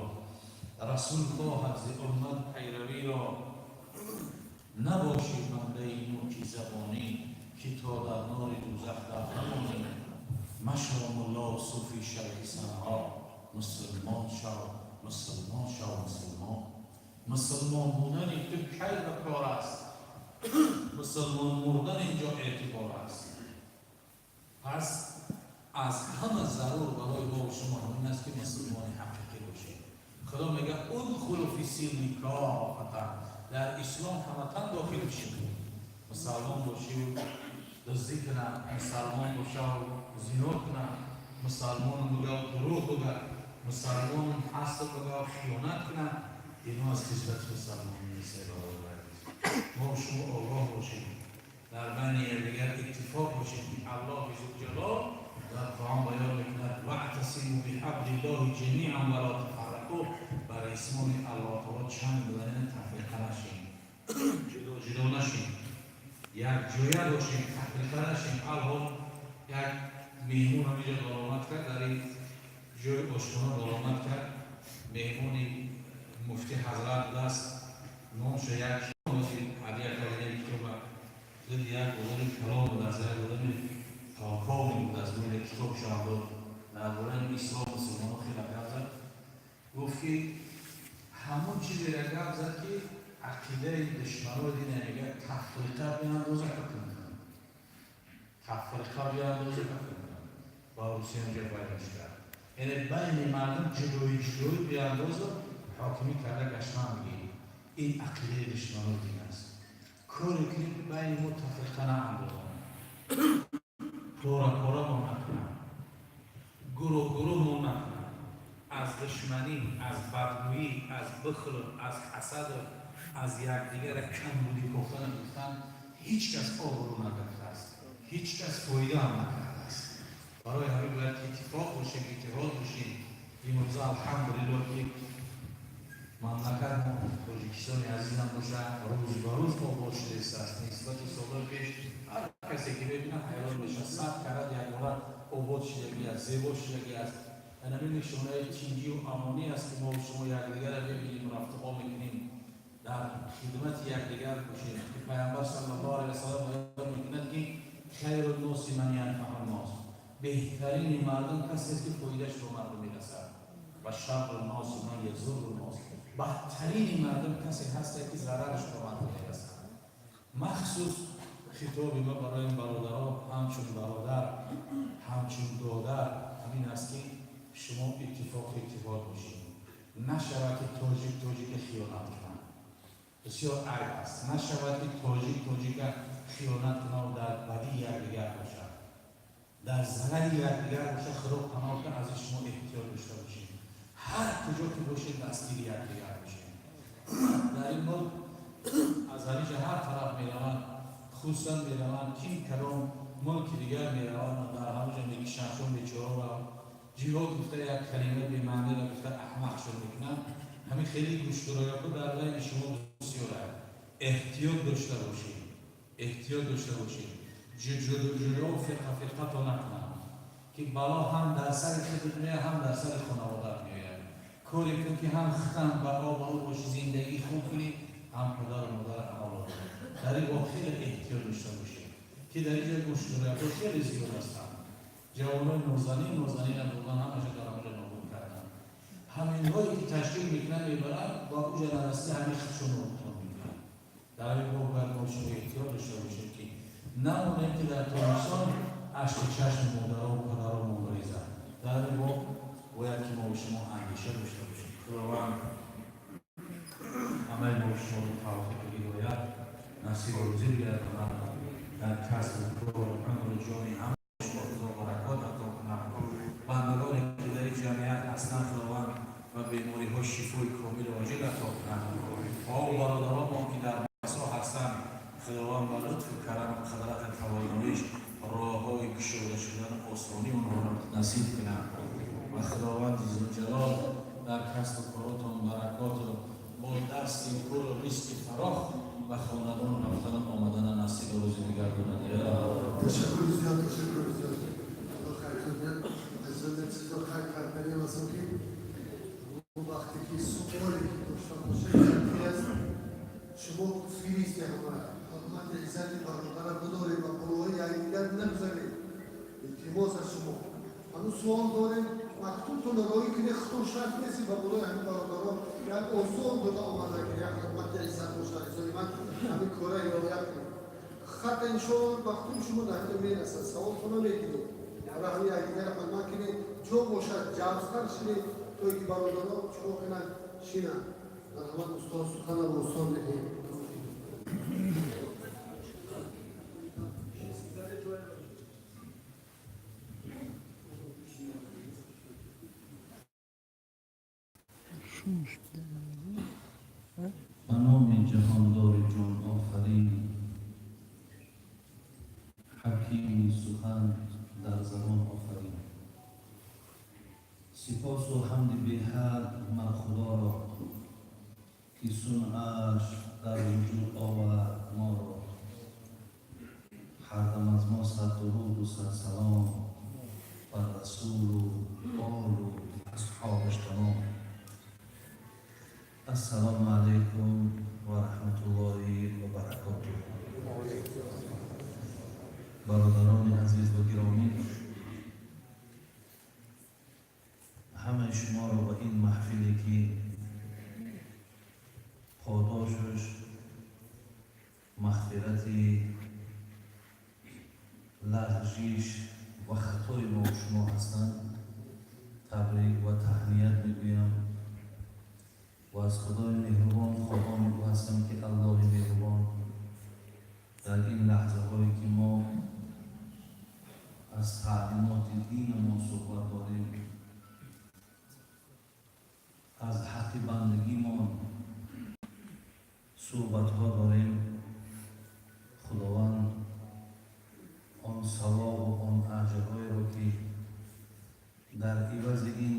Расул хоҳад зи уммат пайравиро. Набошӣ бандаи нӯки забонӣ, ки то дар нори дӯзах дар намонӣ. Машав мулло, суфӣ, шайхи санҳо, мусулмон шав, мусулмон шав, мусулмон. Мусулмон будани ту кай ба кор аст? Мусулмон мурдан инҷо эътибор аст. Пас аз ҳама зарур барои мо шумо ҳамин аст, ки мусулмони ҳақиқӣ бошем. Худо мегӯяд: ادخلوا في السلم كافة. Дар ислом ҳаматан дохил бишед. Мусалмон бошию дуздӣ кунад, мусалмон бошаву зино кунад, мусалмон бугав дурӯғ бугад, мусалмон ҳаст бугав хиёнат кунад, ино аз хизмати мусалмон нест. Бародари азиз, мо шумо огоҳ бошем, дар байни якдигар иттифоқ бошем, ки Аллоҳи зулҷалол дар Қуръон баён мекунад: واعتصموا بحبل الله جميعا ولا تفرقوا. Бар исмони Аллоҳ таоло чанг бизанем, тафриқа нашем, ҷудо ҷудо нашем, як ҷоя бошем, тафриқа нашем. Алҳол як меҳмон ҳамиҷа баромад кард, дар ин ҷои ошхона баромад кард. Меҳмони муфти ҳазрат будааст, номша як ҳадия кардем китоба. Як одами калон будааст, як одами полковник будааст. Гӯяд, китобшам дод, дар бораи ислом, мусулмонон хеле гап зад. Гуфт, ки ҳамон чизеро гап зад, ки ақидаи душманои дина мегӯяд: тафриқа биандоза, ҳукм кунад, тафриқа биандоза, ҳукм кунад. Ба русиям ҷо байнаш кард, яъне байни мардум ҷудоӣ ҷудоӣ биандоза, ҳокимӣ карда гаштан бигирӣ. Ин ақидаи душманои дин аст. Коре кунем, ки байни мо тафриқа наандозанд, пора пора мо накунанд, гурӯҳ гурӯҳ мо накунанд. Аз душманӣ, аз бадгӯӣ, аз бухлу аз ҳасаду аз якдигара камбудӣ кофтана гуфтан ҳеҷ кас обрӯ нагирифтааст, ҳеҷ кас фоида ҳам накардааст. Барои ҳамин бояд иттифоқ бошем, иттиҳод бошем. Имрӯза, алҳамдулиллоҳ, ки мамлакат мо, Тоҷикистони азизам боша, рӯз ба рӯз обод шудааст нисбати солҳои пеш. Ҳар касе ки мебинад, ҳайрон мешавад: сад карат якбора обод шудагӣ аст, зебо шудагӣ аст. Ҳамин нишонаи тинҷию амонӣ аст, ки мо шумо якдигарро мебинем, рафтуқо мекунем, дар хидмати якдигар бошем, ки Пайғамбар саллаллоҳу алайҳи васаллам баён мекунад, ки خير الناس من ينفع الناس. Беҳтарини мардум касест, ки фоидааш ба мардум мерасад. وشر الناس من يضر الناس. Бадтарини мардум касе ҳаст, ки зарараш ба мардум мерасад. Махсус хитоби ма барои бародарон, ҳамчун бародар, ҳамчун додар, ҳамин аст, ки шумо иттифоқу иттиҳод бошед. Нашавад, ки тоҷик тоҷика хиёнат кунад, бисёр айб аст. Нашавад, ки тоҷик тоҷика хиёнат кунад, дар бадии якдигар бошад, дар зарари якдигар бошад. Худо паноҳ кунад, аз шумо эҳтиёт дошта бошед. Ҳар куҷо ки бошед, дастгири якдигар бошед. Дар ин мулк аз ҳамиҷа ҳар тараф мераванд, хусусан мераванд, ким кадом мулки дигар мераванд, дар ҳамаҷа мекишандшон бечораро. Ҷиҳод гуфта, як калима бемаъниро гуфта, аҳмақшон мекунанд. Ҳамин хеле гӯштурояко дар байни шумо бисёр аст. Эҳтиёт дошта бошед, эҳтиёт дошта бошед, ҷудо фирқа фирқато накунанд, ки бало ҳам дар сари худат меояд, ҳам дар сари хонаводат меояд. Коре кун, ки ҳам худам ба обрӯ бошӣ, зиндагӣ хуб кунӣ, ҳам падару модар авлод. Дар ин боб хеле эҳтиёт дошта бошед, ки дар инҷа гӯштурояко хеле зиёд ҳастанд. Ҷавонои нозанин нозанина бурдан, ҳамаша дар ҳамаҷа нобуд карданд. Ҳаминҳое ки ташкил мекунанд, мебаранд, ба уҷа нарасида, ҳамин худшон нобудтон мекунанд. Дар ҳамин боб бояд мо шумо эҳтиёт дошта бошем, ки намонем, ки дар Тоҷикистон ашки чашми модарову падаро морезад. Дар ҳамин боб бояд ки мо шумо андеша дошта бошем. Худованд ҳамаи Худованд ба лутфу караму қадрати тавоноиш роҳҳои кушода шудан осонӣ онҳоро насиб кунад ва Худованди зулҷалол дар касбу коротон баракоту бо дасти пуру ризқи фарох ба хонадон рафтану омадана насибу рӯзӣ бигардонад. Ташаккури зиёд, ташаккури зиёд. Аллоҳ хайр диҳад. Азизон, як чизро қайд карданӣ ҳастам, ки вақте ки суоле ки дошта бошед, аст, шумо фиристе, ҳамара ҳурмати иззати бародара бидоред ва болои якдигар нагузаред. Илтимос аз шумо, ҳанӯз суол дорем, мактубтонро роҳӣ кунед. Худтон шарт нест ба болои ҳамин бародаро як озор дода омада, ки як ҳурмати иззат бошад. Азизони ман, ҳамин кора риоят кунед. Хатта иншоалло мактуби шумо дар ҳамин мерасад, саволтонро мегиред. Ҳара ҳамин якдигарро ҳурмат кунед, ҷо бошад, ҷавзтар шинед, то ки бародаро чикор кунанд, шинанд. Марҳамат, устод, сухана ба устод медиҳем. Ба номи ҷаҳондори ҷонофарин, ҳакими сухан дар забон офарин. Сипосу ҳамди беҳад мар Худоро, ки сунъаш дар вуҷуд овард моро. Ҳардам аз мо сад дуруду сад салом бар расулу олу асҳобаш тамом. Ассалому алайкум ва раҳматуллоҳи ва баракотуҳ. Бародарони азиз ва гиромӣ, ҳамаи шуморо ба ин маҳфиле, ки подошаш мағфирати лағжиш ва хатои мо шумо ҳастанд, табрик ва таҳният мегӯям ва аз Худои меҳрубон хоҳони ӯ ҳастам, ки Аллоҳи меҳрубон дар ин лаҳзаҳое, ки мо аз таълимоти динамон суҳбат дорем, аз ҳаққи бандагимон суҳбатҳо дорем, Худованд он савобу он аҷрҳоеро, ки дар ивази ин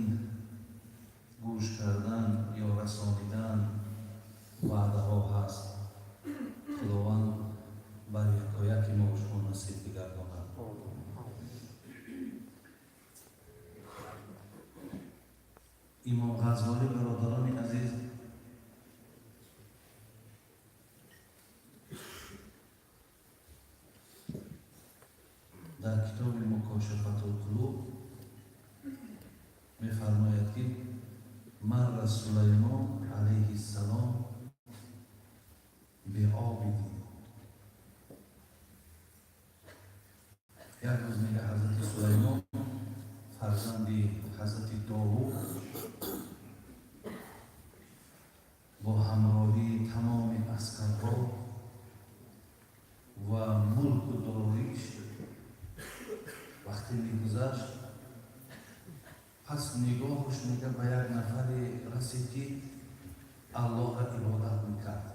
гӯш кардан ё расонидан ваъдаҳо ҳаст, Худованд бар якояки мо шумо насиб бигардонад. Имом Ғаззолӣ, бародарони азиз, дар китоби Мукошафатулқулуб мефармояд, ки مر سلیمان علیه السلام بعابد. Як рӯз, мега, ҳазрати Сулаймон, фарзанди ҳазрати Довуд, бо ҳамроҳии тамоми аскарҳо ва мулку дороиш вақте мегузашт, пас нигоҳуш, мега, ба як нафаре расид, ки Аллоҳро ибодат мекард,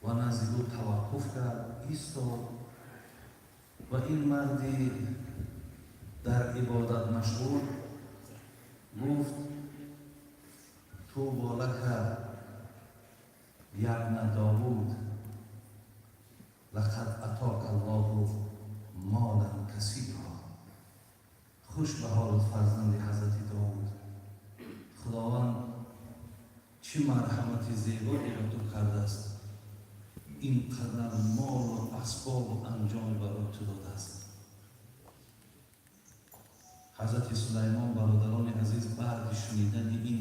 ва назди ӯ таваққуф кард, истод. Ва ин марди дар ибодат машғул гуфт: طوبى لك يا ابن داود، لقد أعطاك الله مالا كثيرا. Хуш ба ҳолат, фарзанди ҳазрати Довуд, Худованд чӣ марҳамати зебое ба ту кардааст, ин қадар молу асбобу анҷоми барои ту додааст. Ҳазрати Сулаймон, бародарони азиз, баъди шунидани ин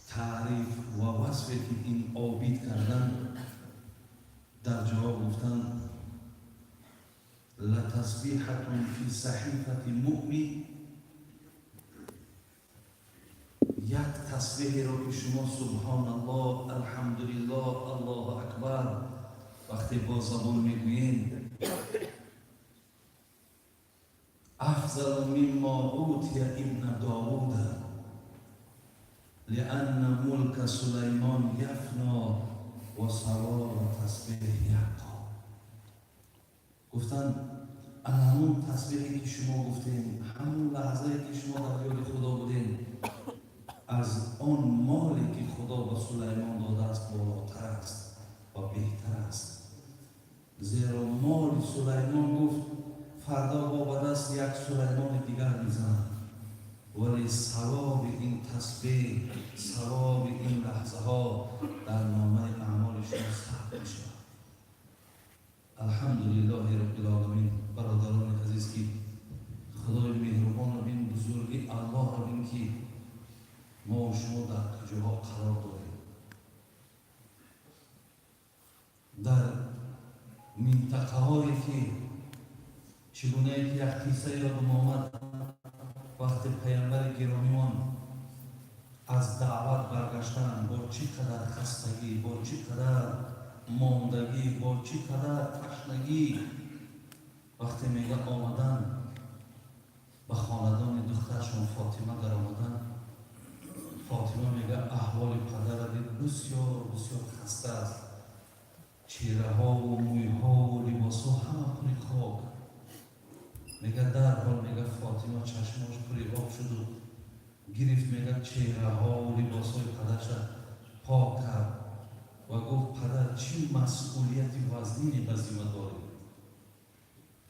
таъриф ва васфе, ки ин обид кардан, дар ҷавоб гуфтанд: لتسبيحة في صحيفة مؤمن. Як тасбеҳеро, ки шумо субҳоналлоҳ, алҳамдулиллоҳ, аллоҳу акбар вақте бо забон мегӯед, أفضل مما أوتي ابن داود، لأن ملك سليمان يفنى. ва савоб ва тасбеҳ як қоб. Гуфтанд, ана ҳамун тасбеҳе ки шумо гуфтем, ҳамун лаҳзае ки шумо дар ёди Худо будем, аз он моле ки Худо ба Сулаймон додааст болотар аст ва беҳтар аст. Зеро моли Сулаймон, гуфт, фардо бо ба даст як Сулаймони дигар мезанад, вале савоби ин тасбеҳ, савоби ин лаҳзаҳо дар номаи аъмоли шумо сабт мешавад. Алҳамдулиллоҳи роббил оламин. Бародарони азиз, ки Худои меҳрубонро бин, бузурги Аллоҳро бин, ки мо шумо дар куҷоҳо қарор дорем, дар минтақаҳое ки чӣ гунае ки як қисса ёдам омад, вақте паямбари гиромимон аз даъват баргаштан, бо чӣ қадар хастагӣ, бо чӣ қадар мондагӣ, бо чӣ қадар ташнагӣ, вақте мега омадан ба хонадони духтаршон Фотима даромадан, Фотима мега аҳволи падара дид, бисёр бисёр хаста аст, чеҳраҳову мӯйҳову либосҳо ҳама пури хок. Мега дарҳол, мега, Фотима чашмош пури об шуду гирифт, мега, чеҳраҳову либосҳои падарша пок кард ва гуфт: «Падар, чӣ масъулияти вазнине ба зимма доред?»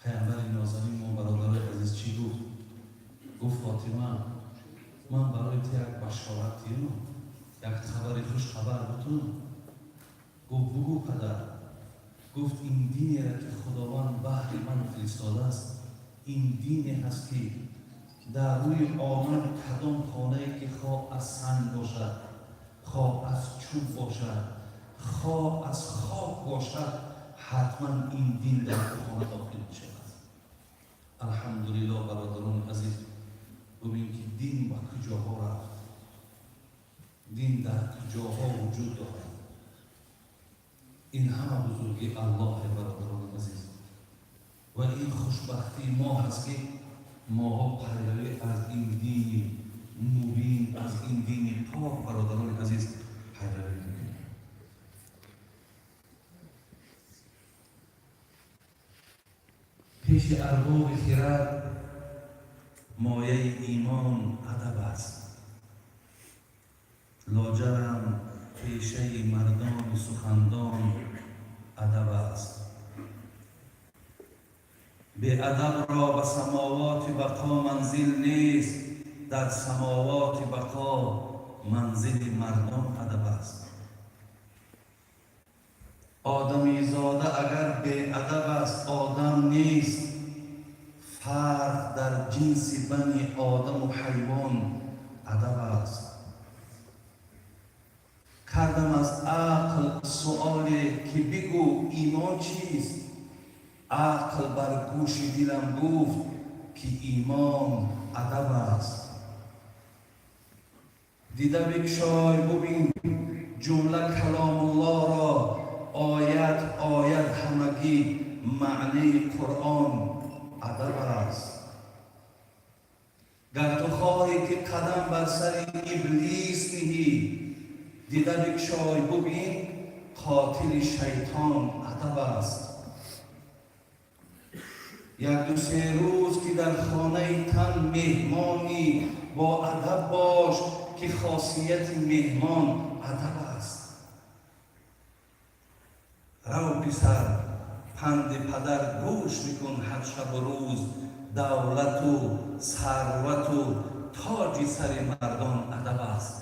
Паямбари нозанин мо, бародарои азиз, чӣ гуфт? Гуфт: «Фотима, ман барои ту як башорат диҳам, як хабари хушхабар бутун?» Гуфт: «Бугӯ, падар». Гуфт: «Ин динеро ки Худованд баҳри ман фиристодааст, ин дине ҳаст, ки дар рӯи олам кадом хонае ки хоҳ аз санг бошад, хоҳ аз чӯб бошад, хоҳ аз хок бошад, ҳатман ин дин дар хона дохил мешавад». Алҳамдулиллоҳ, бародарони азиз, бубин, ки дин ба куҷоҳо рафт, дин дар куҷоҳо вуҷуд дорад. Ин ҳама бузургии Аллоҳе, бародарони азиз, ва ин хушбахтии мо ҳаст, ки моҳо пайравӣ аз ин дини мубин, аз ин дини пок, бародарони азиз, пайравӣ мекунем. Пеши арбоби хирад мояи имон адаб аст, лоҷарам пешаи мардони сухандон адаб аст. Беадабро ба самовоти бақо манзил нест, дар самовоти бақо манзили мардон адаб аст. Одамизода агар беадаб аст, одам нест, фарқ дар ҷинси бани одаму ҳайвон адаб аст. Кардам аз ақл суоле, ки бигӯ, имон чист? Ақл бар гӯши дилам гуфт, ки имон адаб аст. Дида бикшой, бубин ҷумла каломуллоҳро, оят оят ҳамагӣ маънии Қуръон адаб аст. Гар ту хоҳӣ, ки қадам бар сари Иблис ниҳӣ, дида бикшой, бубин, қотили шайтон адаб аст. Як ду се рӯз ки дар хонаи тан меҳмонӣ, бо адаб бош, ки хосияти меҳмон адаб аст. Рав, писар, панди падар гӯш бикун ҳар шабу рӯз, давлату сарвату тоҷи сари мардон адаб аст.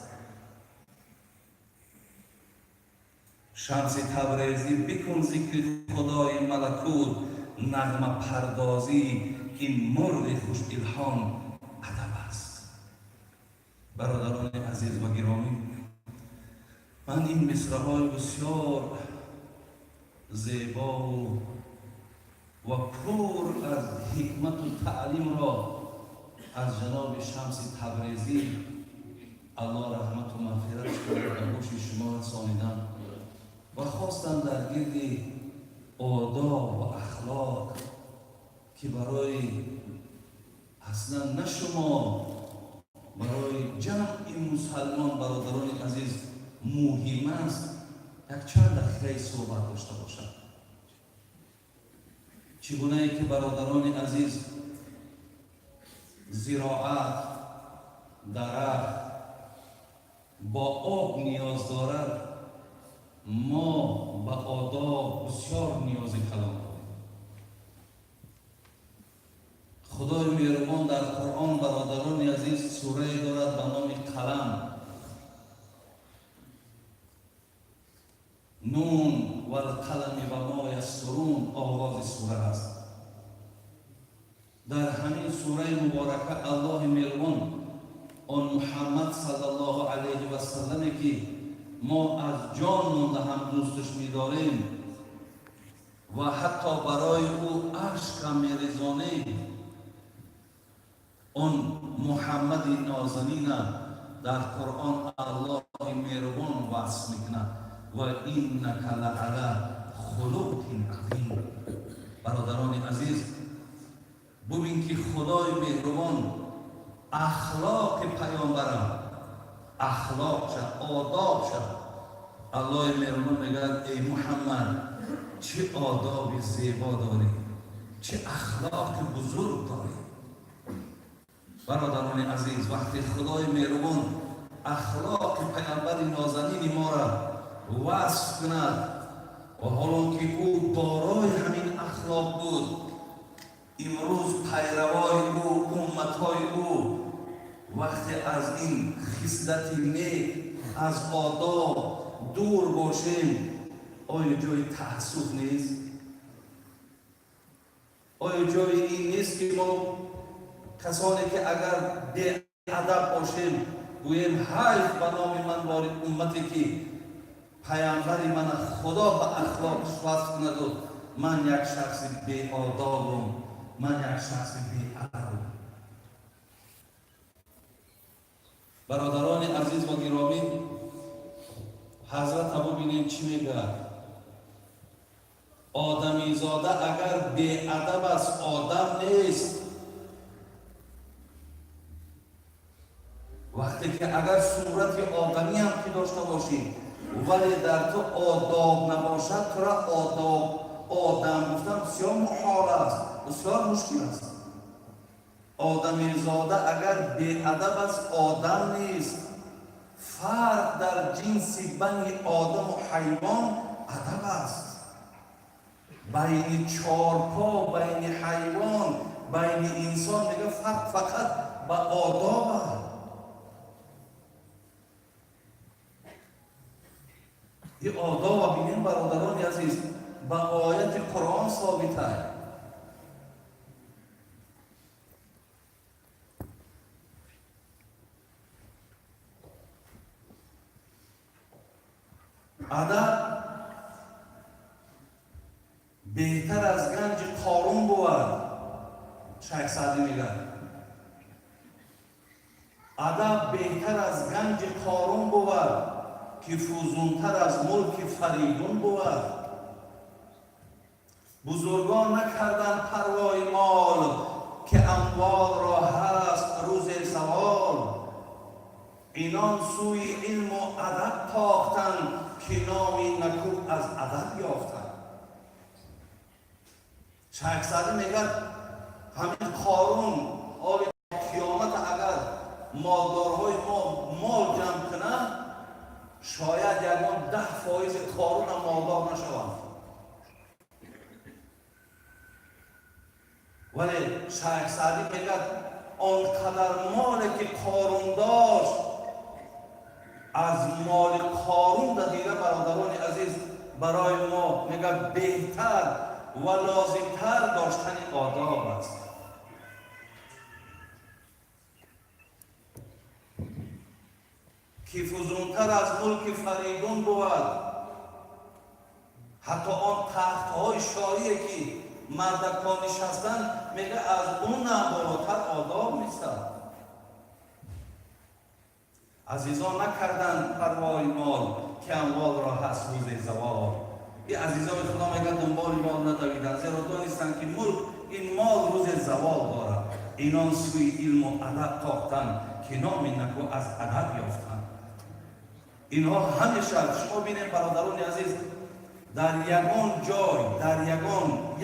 Шамси Табрезӣ, бикун зикри Худои малакут, нағмапардозӣ ин мурғи хушилҳом адаб аст. Бародарони азиз ва гиромӣ, ман ин мисраҳои бисёр зебову ва пур аз ҳикмату таълимро аз ҷаноби Шамси Табрезӣ, Аллоҳ раҳмату мағфиратш кунад, ба гӯши шумо расонидам ва хостам дар гирди одоб ва ахлоқ, ки барои аслан на шумо, барои ҷамъи мусалмон, бародарони азиз, муҳим аст. Якчанд дақиқаи суҳбат дошта бошад. Чӣ гунае ки, бародарони азиз, зироат, дарахт бо об ниёз дорад, мо ба одоб бисёр ниёзи калон дорем. Худои меҳрубон дар Қуръон, бародарони азиз, сурае дорад ба номи Қалам. Нун валқалами ва мо ясурун оғози сура аст. Дар ҳамин сураи муборака Аллоҳи меҳрубон он Муҳаммад саллаллоҳу алайҳи васалламе, ки мо аз ҷон монда ҳам дӯсташ медорем ва ҳатто барои ӯ ашкам мерезонем, он Муҳаммади нозанина дар Қуръон Аллоҳи меҳрубон васф мекунад: ва иннака лаала хулуқин азим. Бародарони азиз, бубин, ки Худои меҳрубон ахлоқи паёмбарам, ахлоқша, одобша Аллоҳи меҳрубон мегӯяд: эй Муҳаммад, чӣ одоби зебо дорӣ, чӣ ахлоқи бузург дорӣ! Бародарони азиз, вақте Худои меҳрубон ахлоқи паёмбари нозанини моро васф кунад, ва ҳолон ки ӯ дорои ҳамин ахлоқ буд, имрӯз пайравои ӯ, умматҳои ӯ вақте аз ин хислати нек, аз одоб дур бошем, оё ҷои таассуф нест? Оё ҷои ин нест, ки мо касоне ки агар беадаб бошем, гӯем: ҳайф ба номи ман бори уммате, ки паямбари мана Худо ба ахлоқш васф кунаду ман як шахси беодобум, ман як шахси беадабум? Бародарони азиз ва гиромӣ, ҳазрата бубинем, чӣ мегӯяд: одамизода агар беадаб аст, одам нест. Вақте ки агар сурати одамиам ки дошта бошӣ, вале дар ту одоб набошад, тура одоб одам гуфтан бисёр муҳол аст, бисёр мушкил аст. Одамизода агар беадаб аст, одам нест. Фарқ дар ҷинси бани одаму ҳайвон адаб аст. Байни чорпо, байни ҳайвон, байни инсон, мега, фарқ фақат ба одоб аст. И одоба бинем, бародарони азиз, ба ояти Қуръон собита. Адаб беҳтар аз ганҷи Қорун бувад. Шайх Саъдӣ мегӯяд: адаб беҳтар аз ганҷи Қорун бувад, ки фузунтар аз мулки Фаридун бувад. Бузургон накарданд парвои мол, ки амволро ҳаст рӯзе завол. Инон сӯи илму адаб тохтанд, ки номи накӯ аз адаб ёфтанд. Шайх Саъдӣ мегӯяд: ҳамин Қорун ҳоли қиёмат агар молдорҳои мо мол ҷамъ кунанд, шояд ягон 10 фоизи Қорунам молдор нашаванд. Вале Шайх Саъдӣ мегӯяд: он қадар моле ки Қорун дошт, аз моли Қорун да дида, бародарони азиз, барои мо, мегӯяд, беҳтар ва лозимтар доштани одоб аст. Ки фузунтар аз мулки Фаридун бувад. Ҳатто он тахтҳои шоҳие, ки мардакон нишастанд, мега, аз унам болотар одоб нестад. Азизон накарданд парвои мол, ки амволро ҳаст рӯзе завол. И азизони Худо, мегӯяд, дунболи мол надавиданд, зеро донистанд, ки мулк, ин мол рӯзе завол дорад. Инон сӯи илму адаб тохтанд, ки номи накӯ аз адаб ёфтанд. Инҳо ҳамеша, шумо бинед, бародарони азиз, дар ягон ҷой, дар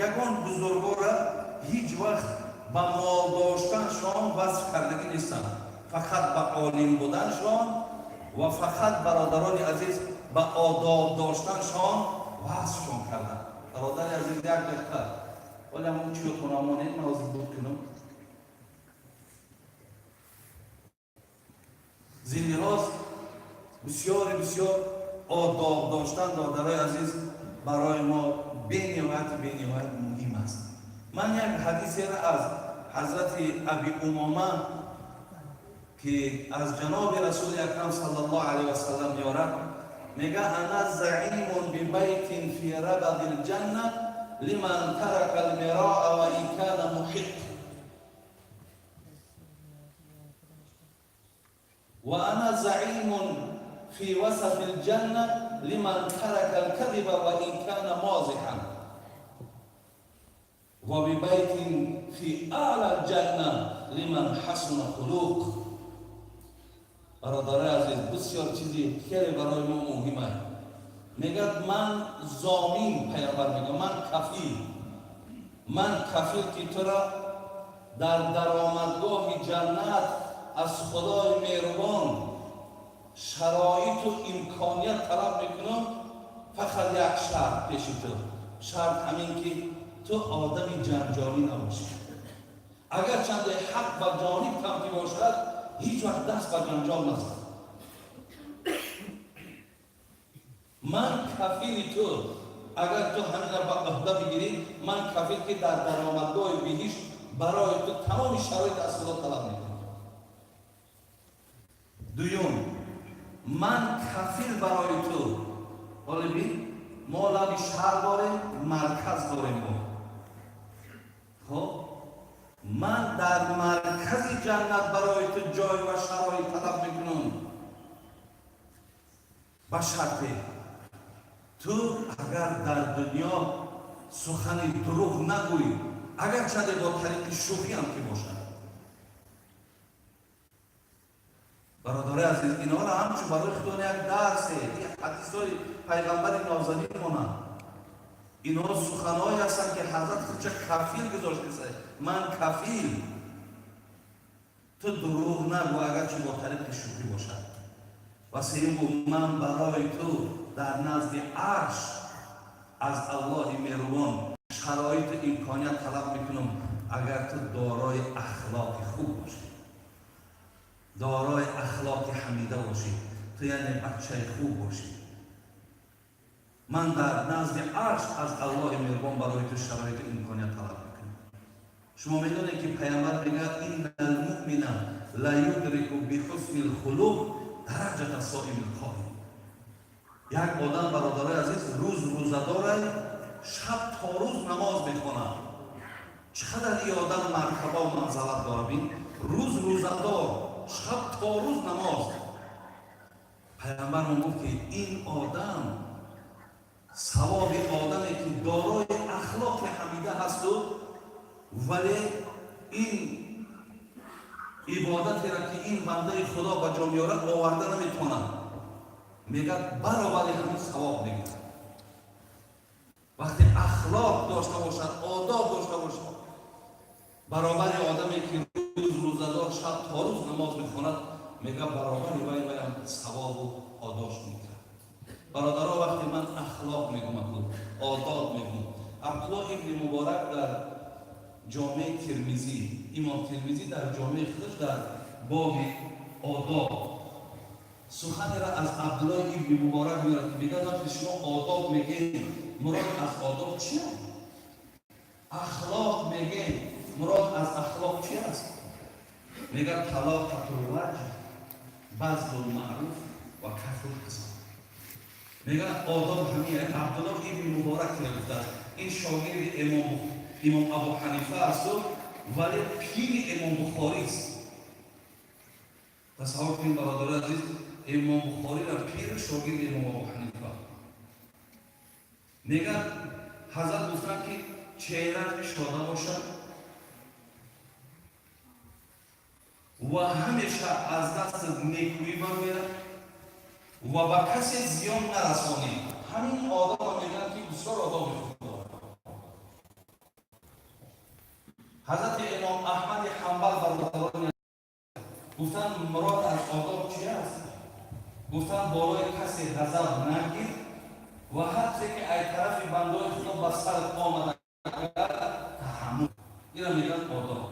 ягон бузургора ҳеҷ вақт ба мол доштаншон васф кардагӣ нестанд, фақат ба олим буданшон ва фақат, бародарони азиз, ба одоб доштаншон васфшон карданд. Бародари азиз, як дақиқа, вале ҳамон чиётона монед, ман ҳозир буд кунам. Зин лиҳоз бисёри бисёр одоб доштан, додарои азиз, барои мо бениҳоят бениҳоят муҳим аст. Ман як ҳадисеро аз ҳазрати Аби Умома, ки аз ҷаноби Расули Акрам саллаллоҳу алайҳи васаллам меорад, мега: «Ана заимун бибайтин фи рабади лҷанна лиман тарака лмироа ва ин кана муҳиқ, ва ана заимун фи васати лҷанна лиман тарака лкадиба ва ин кана мозиҳан, ва бибайтин фи аъла лҷанна лиман ҳасуна хулуқ». Бародарои азиз, бисёр чизи хеле барои мо муҳим аст. Мегӯяд: «Ман зомин», пайғамбар мегӯяд, «ман кафил, ман кафил, ки тура дар даромадгоҳи ҷаннат аз Худои меҳрубон шароиту имконият талаб мекунам. Фақат як шарт пеши ту. Шарт ҳамин, ки ту одами ҷанҷолӣ набошӣ. Агарчанде ҳақ ба ҷониб кам ки бошад, ҳеҷ вақт даст ба ҷанҷол назан. Ман кафили ту, агар ту ҳамина ба ӯҳда бигирӣ, ман кафил, ки дар даромадгоҳи биҳишт барои ту тамоми шароит аз Худо талаб мекунам. Дуюм, ман кафил барои ту». Ҳоле бин, мо лаби шаҳр дорем, марказ дорем мо. Хоб, ман дар маркази ҷаннат барои ту ҷой ва шароит талаб мекунам, ба шарте, ту агар дар дунё сухани дурӯғ нагӯӣ, агарчанде бо тариқи шӯхиам ки бошад. Бародарои азиз, инҳоро ҳамчун барои худон як дарсе, ҳадисҳои пайғамбари нозанин монанд. Инҳо суханҳое ҳастанд, ки ҳазрат худша кафил гузоштааст: ман кафил, ту дурӯғ нагӯ, агарчи бо тариқи шӯхӣ бошад. Ва сеюм гуфт: ман барои ту дар назди арш аз Аллоҳи меҳрубон шароиту имконият талаб мекунам, агар ту дорои ахлоқи хуб бошӣ, дорои ахлоқи ҳамида бошӣ, ту яъне бачаи хуб бошӣ. Ман дар назди арш аз Аллоҳи меҳрубон барои ту шароиту имконият талаб мекунам. Шумо медонед, ки пайғамбар мегӯяд: «Инна алмуъмина ла юдрику бихусни лхулуқ дараҷата соими лқоим». Як одам, бародарои азиз, рӯз рӯзадорад, шаб то рӯз намоз мехонад. Чӣ қадар ин одам мартабаву манзалат дорад! Бин, рӯз рӯзадор, шаб то рӯз намоз. Пайғамбармон гуфт, ки ин одам савоби одаме, ки дорои ахлоқи ҳамида ҳасту, вале ин ибодатеро, ки ин бандаи Худо ба ҷо меорад, оварда наметавонад, мегӯяд, баробари ҳамин савоб мегирад. Вақте ахлоқ дошта бошад, одоб дошта бошад, баробари одаме, ки рӯз рӯзадор, шаб то рӯз намоз мехонад, мегӯяд, баробари вай ваям савобу подош мегирад. Бародаро, вақте ман ахлоқ мегӯм, одоб мегӯм, Абдуллоҳ ибни Муборак дар Ҷомеи Тирмизӣ, имом Тирмизӣ дар ҷомеи худаш дар боби одоб суханеро аз Абдуллоҳ ибни Муборак меорад, ки мегӯяд: вақте шумо одоб мегӯед, мурод аз одоб чи аст? Ахлоқ мегӯем, мурод аз ахлоқ чи аст? Мегӯяд: талоқатул ваҷҳ, базлул маъруф ва кафул аза. Мегӯяд, одоб ҳамин. Абдуллоҳ ибни Муборак ки гуфтааст, ин шогирди имом Абу Ҳанифа асту, вале пири имом Бухорист. Тасаввур кунед, бародари азиз, имом Бухориро пир, шогирди имом Абу Ҳанифа. Мегӯяд, ҳазрат гуфтанд, ки чеҳрат кушода бошад ва ҳамеша аз дастат некӯӣ барояд. Ва ба касе зиён нарасонӣ. Ҳамин одобро мегӯянд, ки бисёр одоби хуб дорад. Ҳазрати Имом Аҳмади Ҳанбал, бародарони, гуфтанд: мурод аз одоб чи аст? Гуфтанд: болои касе ғазаб нагир ва ҳар чизе ки ай тарафи бандои Худо ба сарат омада, таҳаммул. Ина мегӯянд одоб.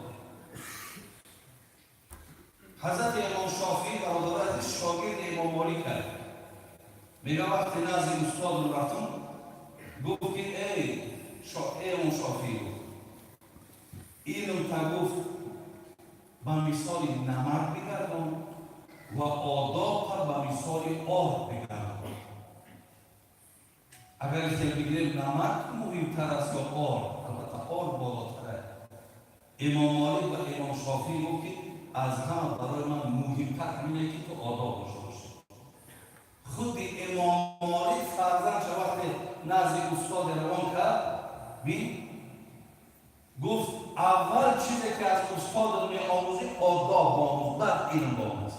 Ҳазрати Имом Шофиӣ, бародари азиз, шогирди Имом Молик кард. Мегӯяд, вақте назди устодам рафтам, гуфт ки эй Имом Шофиӣ, гуфт, илм та, гуфт, ба мисоли намак бигардон ва одобта ба мисоли об бигардон. Агар ихел бигирем, намак муҳимтар аст ё ор? Албатта, ор болотар аст. Имом Молик ва Имом Шофиӣ гуфт, ки аз ҳама барои ман муҳимтар ҳамине, ки ту одоб дошта бошӣ. Худи Имом Молик фарзандша вақте назди устоде равон кард, бин, гуфт: аввал чизе ки аз устодат меомӯзӣ, одоб омӯз, баъд илм омӯз.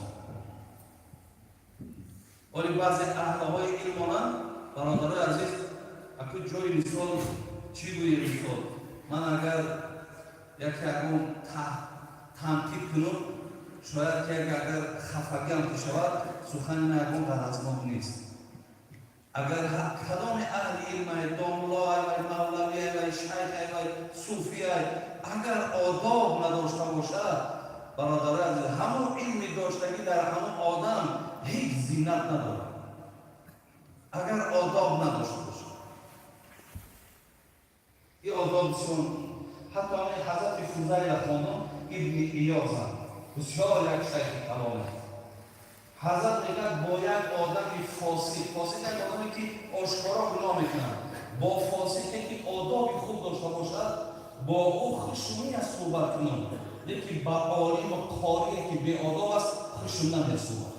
Оли баъзе аҳлҳои илмонанд, бародарои азиз, аку ҷои мисол чӣ гӯем? Мисол, ман агар яке ягон танқид кунам, шояд ки агар хафагиам ки шавад, сухани ман ягон ғаразнок нест. Агар кадоми аҳли илмай, домлоай вай, мавлавиай вай, шайхай вай, суфиай, агар одоб надошта бошад, бародарои азиз, ҳамон илми доштагӣ дар ҳамон одам ҳеҷ зинат надорад, агар одоб надошта бошад. Ин одоб бисёр. Ҳатто ҳамин ҳазрати Фузайла хондам ибни Иёза, бисёр як шайхи каломе. Ҳазрат мегӯяд, бо як одами фосиқ, фосиқ як одаме ки ошкоро гуноҳ мекунад, бо фосиқе ки одоби хуб дошта бошад, бо ӯ хушм меяд суҳбат кунам, лекин ба олиму қорие ки беодоб аст, хушм намеяд суҳбат.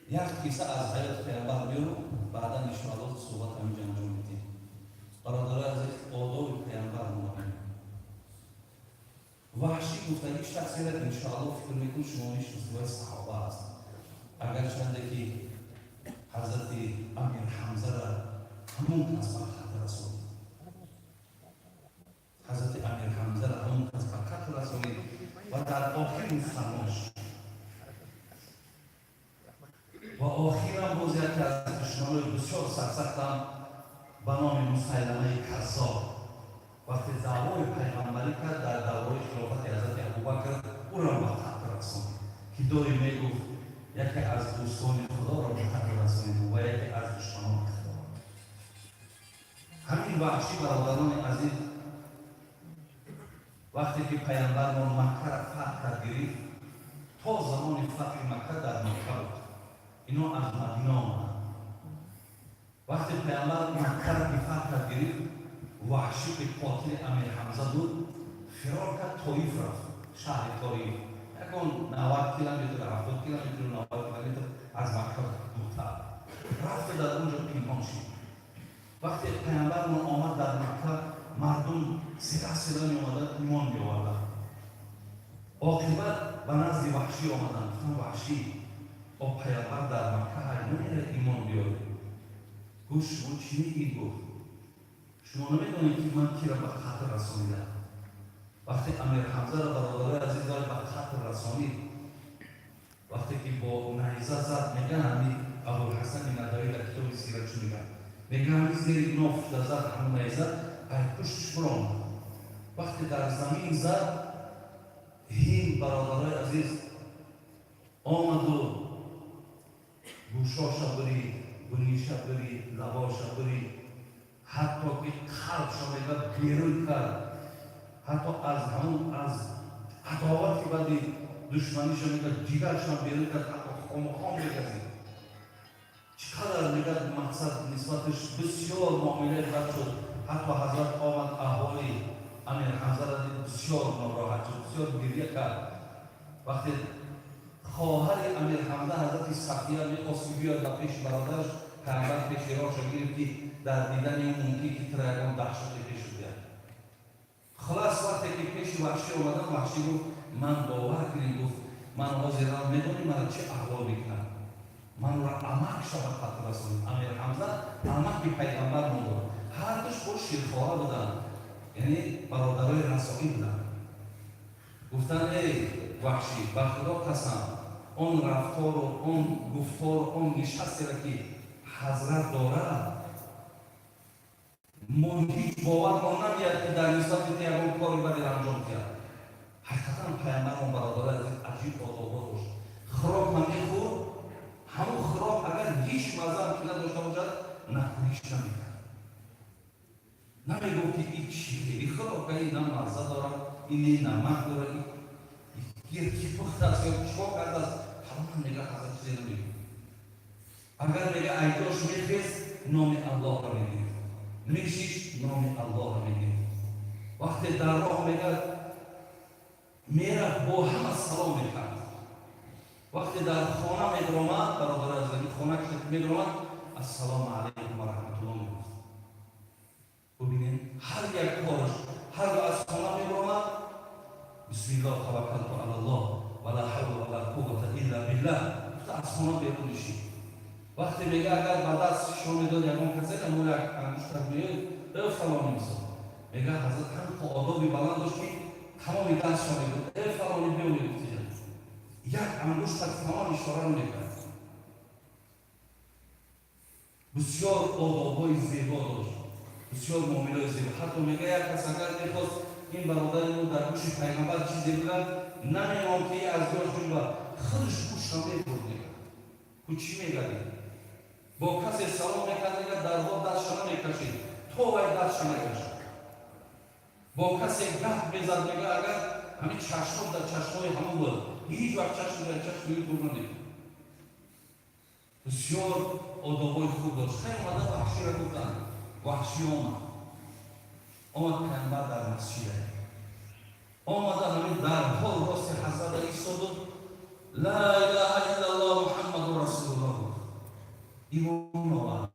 Як қисса аз ҳаёти Паямбар биёру, баъдан иншоалло суҳбат ҳаминҷа анҷом медиҳем. Бародарои азиз, одоби Паямбар муҳим. Ваҳшӣ гуфтагӣ шахсеро, иншоалло, фикр мекунам, шумо мешиносед, вай саҳоба аст. Агарчанде ки ҳазрати Амир Ҳамзара ҳамон кас ба қатл расонид, ҳазрати Амир Ҳамзара ҳамон кас ба қатл расонид ва дар охир мусалмон шуд. Ва охирам боз яке аз душманои бисёр сарсахтам ба номи Мусайламаи Каззоб, вақте даъвои пайғамбарӣ кард дар давраи хилофати ҳазрати Абубакр, ӯро ба қатл расонид, ки доим мегуфт: яке аз дӯстони Худоро ба қатл расонид ва яке аз душманони Худо. Ҳамин Ваҳшӣ, бародарони азиз, вақте ки Паямбармон Маккара фатҳ кард, гирифт, то замони фатҳи Макка дар Макка буд. Ино аз Мадина омаданд. Вақте Паямбар Маккара ки фатҳ кард, гирифт, Ваҳшӣ, ки қотили Амир Ҳамза буд, фирор кард, Тоиф рафт, шаҳри Тоиф ягон 90 километр, 70 километр, 90 километр аз Макка дуртар. Рафту дар он ҷо пинҳон шид. Вақте Паямбармон омад дар Макка, мардум сира сира меомаданд, имон меоварданд. Оқибат ба назди Ваҳшӣ омаданд, гуфтанд: «Ваҳшӣ, о Паямбар дар Макка ҳай, намерад имон биёред?» Гуфт: «Шумо чӣ мегӯед?» Гуфт: «Шумо намедонед, ки ман киро ба қатл расонидам?» Вақте Амир Ҳамзаро, бародарои азиз, вай ба қатл расонид, вақте ки бо найза зад, мегӯян, ҳами Абулҳасани Надавӣ дар китоби сира чӣ мегӯяд, мегӯян, ҳами зери ноф шуда зад, ҳамун найза ай пуштш биромад. Вақте дар замин зад, Ҳинд, бародарои азиз, омаду гӯшоша бурид, буниша бурид, лабоша бурид, ҳатто ки қалбшо, мегӯяд, берун кард. Ҳатто аз ҳамун аз адовати бади душманиша, мегӯяд, ҷигаршам берун кард, ҳатто хомхом мегазид. Чӣ қадар, мегӯяд, мақсад нисбаташ бисёр муомилаи бад шуд. Ҳатто ҳазрат омад, аҳволи Амир Ҳамзара дид, бисёр нороҳат шуд, бисёр гирья кард. Вақте хоҳари Амир Ҳамза, ҳазрати Сафия, мехост ки биёяд ба пеши бародараш, Пайғамбар пеши роҳша гирифт, ки дар дидани ӯ мумкин ки тура ягон даҳшате пеш биёяд. Хулас, вақте ки пеши Ваҳшӣ омадан, Ваҳшӣ гуфт: «Ман, бовар кунед, гуфт, Ман ҳозирам, медонӣ мана чӣ аҳвол мекунад? Манро амак шава қатл расонид. Амир Ҳамза амаки пайғамбар ном дорад. Ҳардуш бо ширхора буданд, яъне бародарои расоӣ буданд. Гуфтанд: эй Ваҳшӣ, ба Худо қасам, он рафтору он гуфтору он нишастеро, ки ҳазрат дорад, мо ҳеҷ боварро намеяд, ки дар нисбати ту ягон кори бадеро анҷом диҳад. Ҳақиқатан пайғамбарон, бародарои азиз, аҷиб одобҳо дошт. Хӯрок ҳам мехӯрд, ҳамон хӯрок агар ҳеҷ маззаам ки надошта бошад, накӯҳиш намекард, намегуфт, ки ин чӣ хели хӯрока, ин на мазза дорад, ин не намак дорад, ин ки пухтааст ё чикор кардааст. Тамоман, мега, ҳазрат чизе намегуфт. Агар, мега, айдош мехест, номи Аллоҳро мегирифт, мешишт, номи Аллоҳро мегирифт. Вақте дар роҳ, мега, мерафт, бо ҳама салом мекард. Вақте дар хона медаромад, бародари азиз, хона ки медаромад, ассалому алайкум ва раҳматуллоҳ мегуфт. Бубинед, ҳар як кораш, ҳар гоҳ аз хона мебаромад, бисмиллоҳ, таваккалту алаллоҳ, ва ла ҳавла ва ла қуввата илла биллаҳ гуфта, аз хона берун мешид. Вақте, мега, агар ба даст шо медод ягон касе, амо як ангуштак меёд, э фалони, мисол, мега, ҳазрат ҳам одоби баланд дошт, ки тамоми дастшо мегуфт: э фалони, биё, мегуфтида, як ангуштак тамом ишораро мекард. Бисёр одобҳои зебо дошт, бисёр муомилаи зебо. Ҳатто, мега, як кас агар мехост ин бародари мо дар гӯши пайғамбар чизе бигӯяд, намемонд, ки аз ҷош ҷунба, худаш гӯшро мебурд. Мега, ку чӣ мегардид? Бо касе салом мекард, мега, дарҳол дастша намекашид, то вай дастша накашад. Бо касе гап мезад, мега, агар ҳамин чашмо дар чашмои ҳамон буд, ҳеҷ вақт чашм дар чашми ӯ дур намекард. Бисёр одобҳои хуб дошт. Хеле омада Ваҳширо гуфтанд. Ваҳшӣ омад. Омад, пайғамбар дар масҷида омада, ҳамин дарҳол рости ҳазрата истоду ла илаҳа иллаллоҳ, Муҳаммаду расулуллоҳ гуфт, имон овард.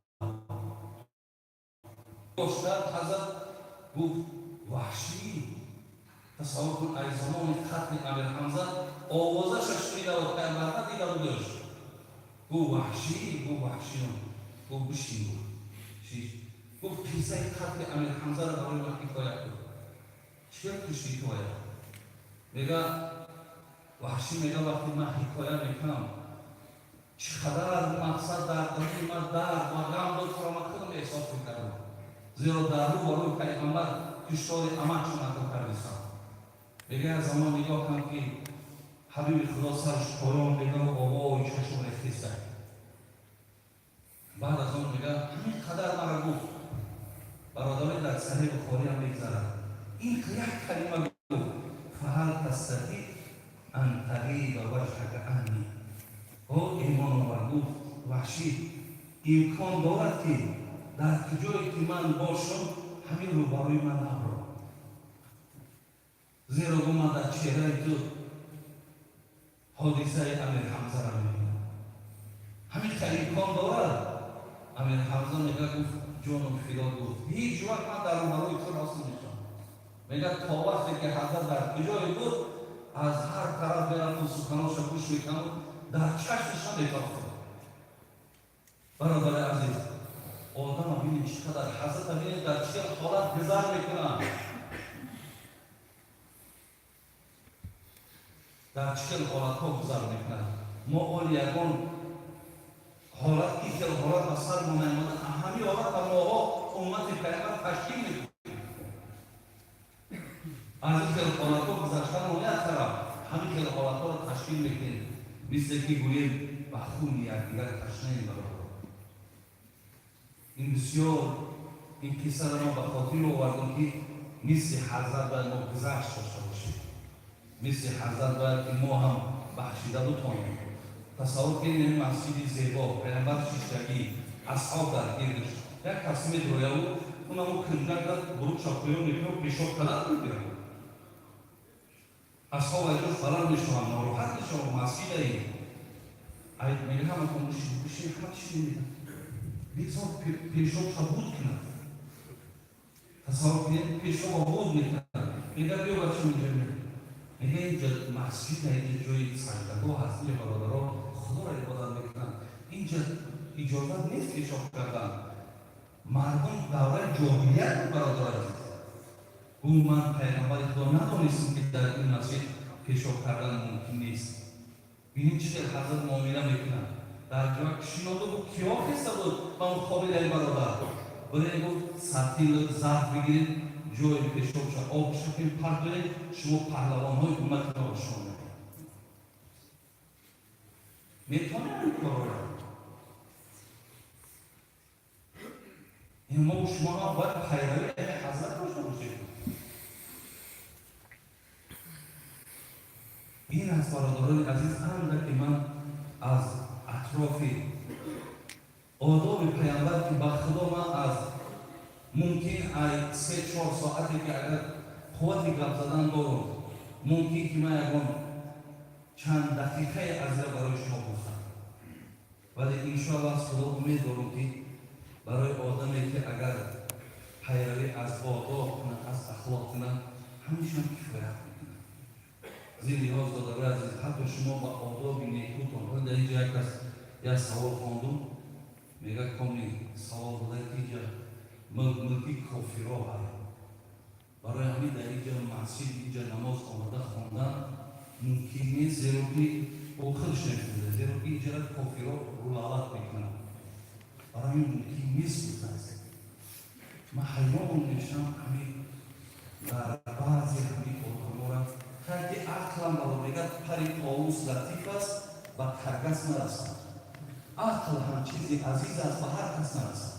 Доштад ҳазрат гуфт: Ваҳшӣ, тасаввур кун, ай замони қатли Амир Ҳамза овозаша шунида буд, пайғамбар надида будаш. Гуфт: Ваҳшӣ. Гуфт: Ваҳшиён. Гуфт: бишин. Гуфт: шиш. Гуфт: қиссаи қатли Амир Ҳамзаро барои ман ҳикоят кун, чӣ кушти ҳикоя? Мега Ваҳшӣ, мега, вақте ман ҳикоя мекунам, чӣ қадар мақсад дар даруни ман дард ва ғам буд, туро ман худам эҳсос мекардам, зеро дар рӯ ба рӯи пайғамбар киштори амакшо нақл кардистам. Мега, як замон нигоҳ кунам, ки ҳабиби Худо сарш поён, мега, овои чашм рехтиста. Баъд аз он, мега, ҳамин қадар мара гуфт. Бародарои, дар Саҳеҳ Бухорӣ ҳам мегзарад, ин як калима гуфт: фаҳал тастатиъ ан тағиба ваҷҳака анни. О имон овард, гуфт: Ваҳшӣ, имкон дорад, ки дар куҷое ки ман бошам, ҳамин рӯбарӯи ман набро? Зеро, гу, ман дар чеҳраи ту ҳодисаи Амир Ҳамзаро мебинам. Ҳамин хел имкон дорад? Амир Ҳамза, мега, гуфт: ҷоном фидо. Гуфт: ҳеҷ вақт ман дар рӯбарӯи ту рост намешавам. Мега, то вақте ки ҳазрат дар куҷое буд, аз ҳар тараф мерафту суханоша гӯш мекунам, дар чашмаш наметофтам. Бародари азиз, одама бинед, чӣ қадар ҳазрата бинед, дар чӣ ҳолат гузар мекунад, дар чӣ хел ҳолатҳо гузар мекунад. Мо оли ягон ҳолат, ин хел ҳолат ба сар мо наомада. Ҳамин ҳолат ба моҳо уммати пайғамбар ташкил мекунад. Аз ин хел ҳолатҳо гузаштан як тараф, ҳамин хел ҳолатҳоро ташкил мекунем, мисле ки гӯем ба хуни якдигар ташнаем. Бародар, ин бисёр ин қиссаро мо ба хотир овардем, ки мисли ҳазрат бояд мо гузашт дошта бошем, мисли ҳазрат бояд ки мо ҳам бахшида бутонем. Тасаввур кунед, ин масҷиди зебо, пайғамбар шиштагӣ, асҳоб дар гирдаш, як кас медрояву унамо кунҷак бурукша поён мекунад, пешоб кадан мегирад. Асҳоб айҷош баланд мешаванд, нороҳат мешаванд. Масҷидаи мега, ҳаматон бишин, бишин. Ҳама чӣ мегӯяд? Бигзор пешобша буд кунад. Тасаввур кунед, пешоба буд мекунад. Мега: биё, бача, инҷа. Мега инҷа масҷид, инҷа ҷои саҷдагоҳ ҳаст, инҷа бародарон Худоро ибодат мекунанд, инҷа иҷозат нест пешоб кардан. Мардум давраи ҷоҳилият буд, бародар азиз. Гӯ ман пайғамбари Худо надонистам, ки дар ин масҷид пешоб кардан мумкин нест. Бинед, чӣ хел ҳазрат муомила мекунад. Дар ҷоя шиноду гуфт, киё хеста буд ба муқобили ай бародар. Бурен, гуфт, сатил зарф бигиред, ҷои пешобша об шакем партоед, шумо паҳлавонҳои уммати мо шумо метавонем ин корро. Ин мо шумо ҳам бояд пайравии ҳазрат дошта бошем. Ин аст, бародарони азиз, андаке ман аз атрофи одоби пайғамбар, ки ба Худо ман аз мумкин ай 3-4 соате ки агар қуввати гап задан дорам, мумкин ки ман ягон чанд дақиқае аз ира барои шумо гуфтам, вале иншоалло аз Худо умед дорам, ки барои одаме ки агар пайравӣ аз одоб кунад, аз ахлоқ кунад, ҳамешам кифоят мекунад. Зин лиҳоз, додарои азиз, ҳатто шумо ба одоби некутон дар инҷа як кас як савол хондум, мега коми савол буда, ки инҷа мулки кофиро ҳаст, барои ҳамин дар инҷа масҷид, инҷа намоз омада хондан мумкин нест, зеро ки ӯ худш мефурда, зеро ки инҷара кофиро рулават мекунанд, барои ҳамин мумкин нест, гуфтааст. Ман ҳайрон мешавам, ҳамин дар баъзе ҳамин одамора хайр ки ақлам бало мегӯяд, пари товус латиф аст, ба каргас нарасад. Ақл ҳам чизи азиз аст, ба ҳар кас нарасад.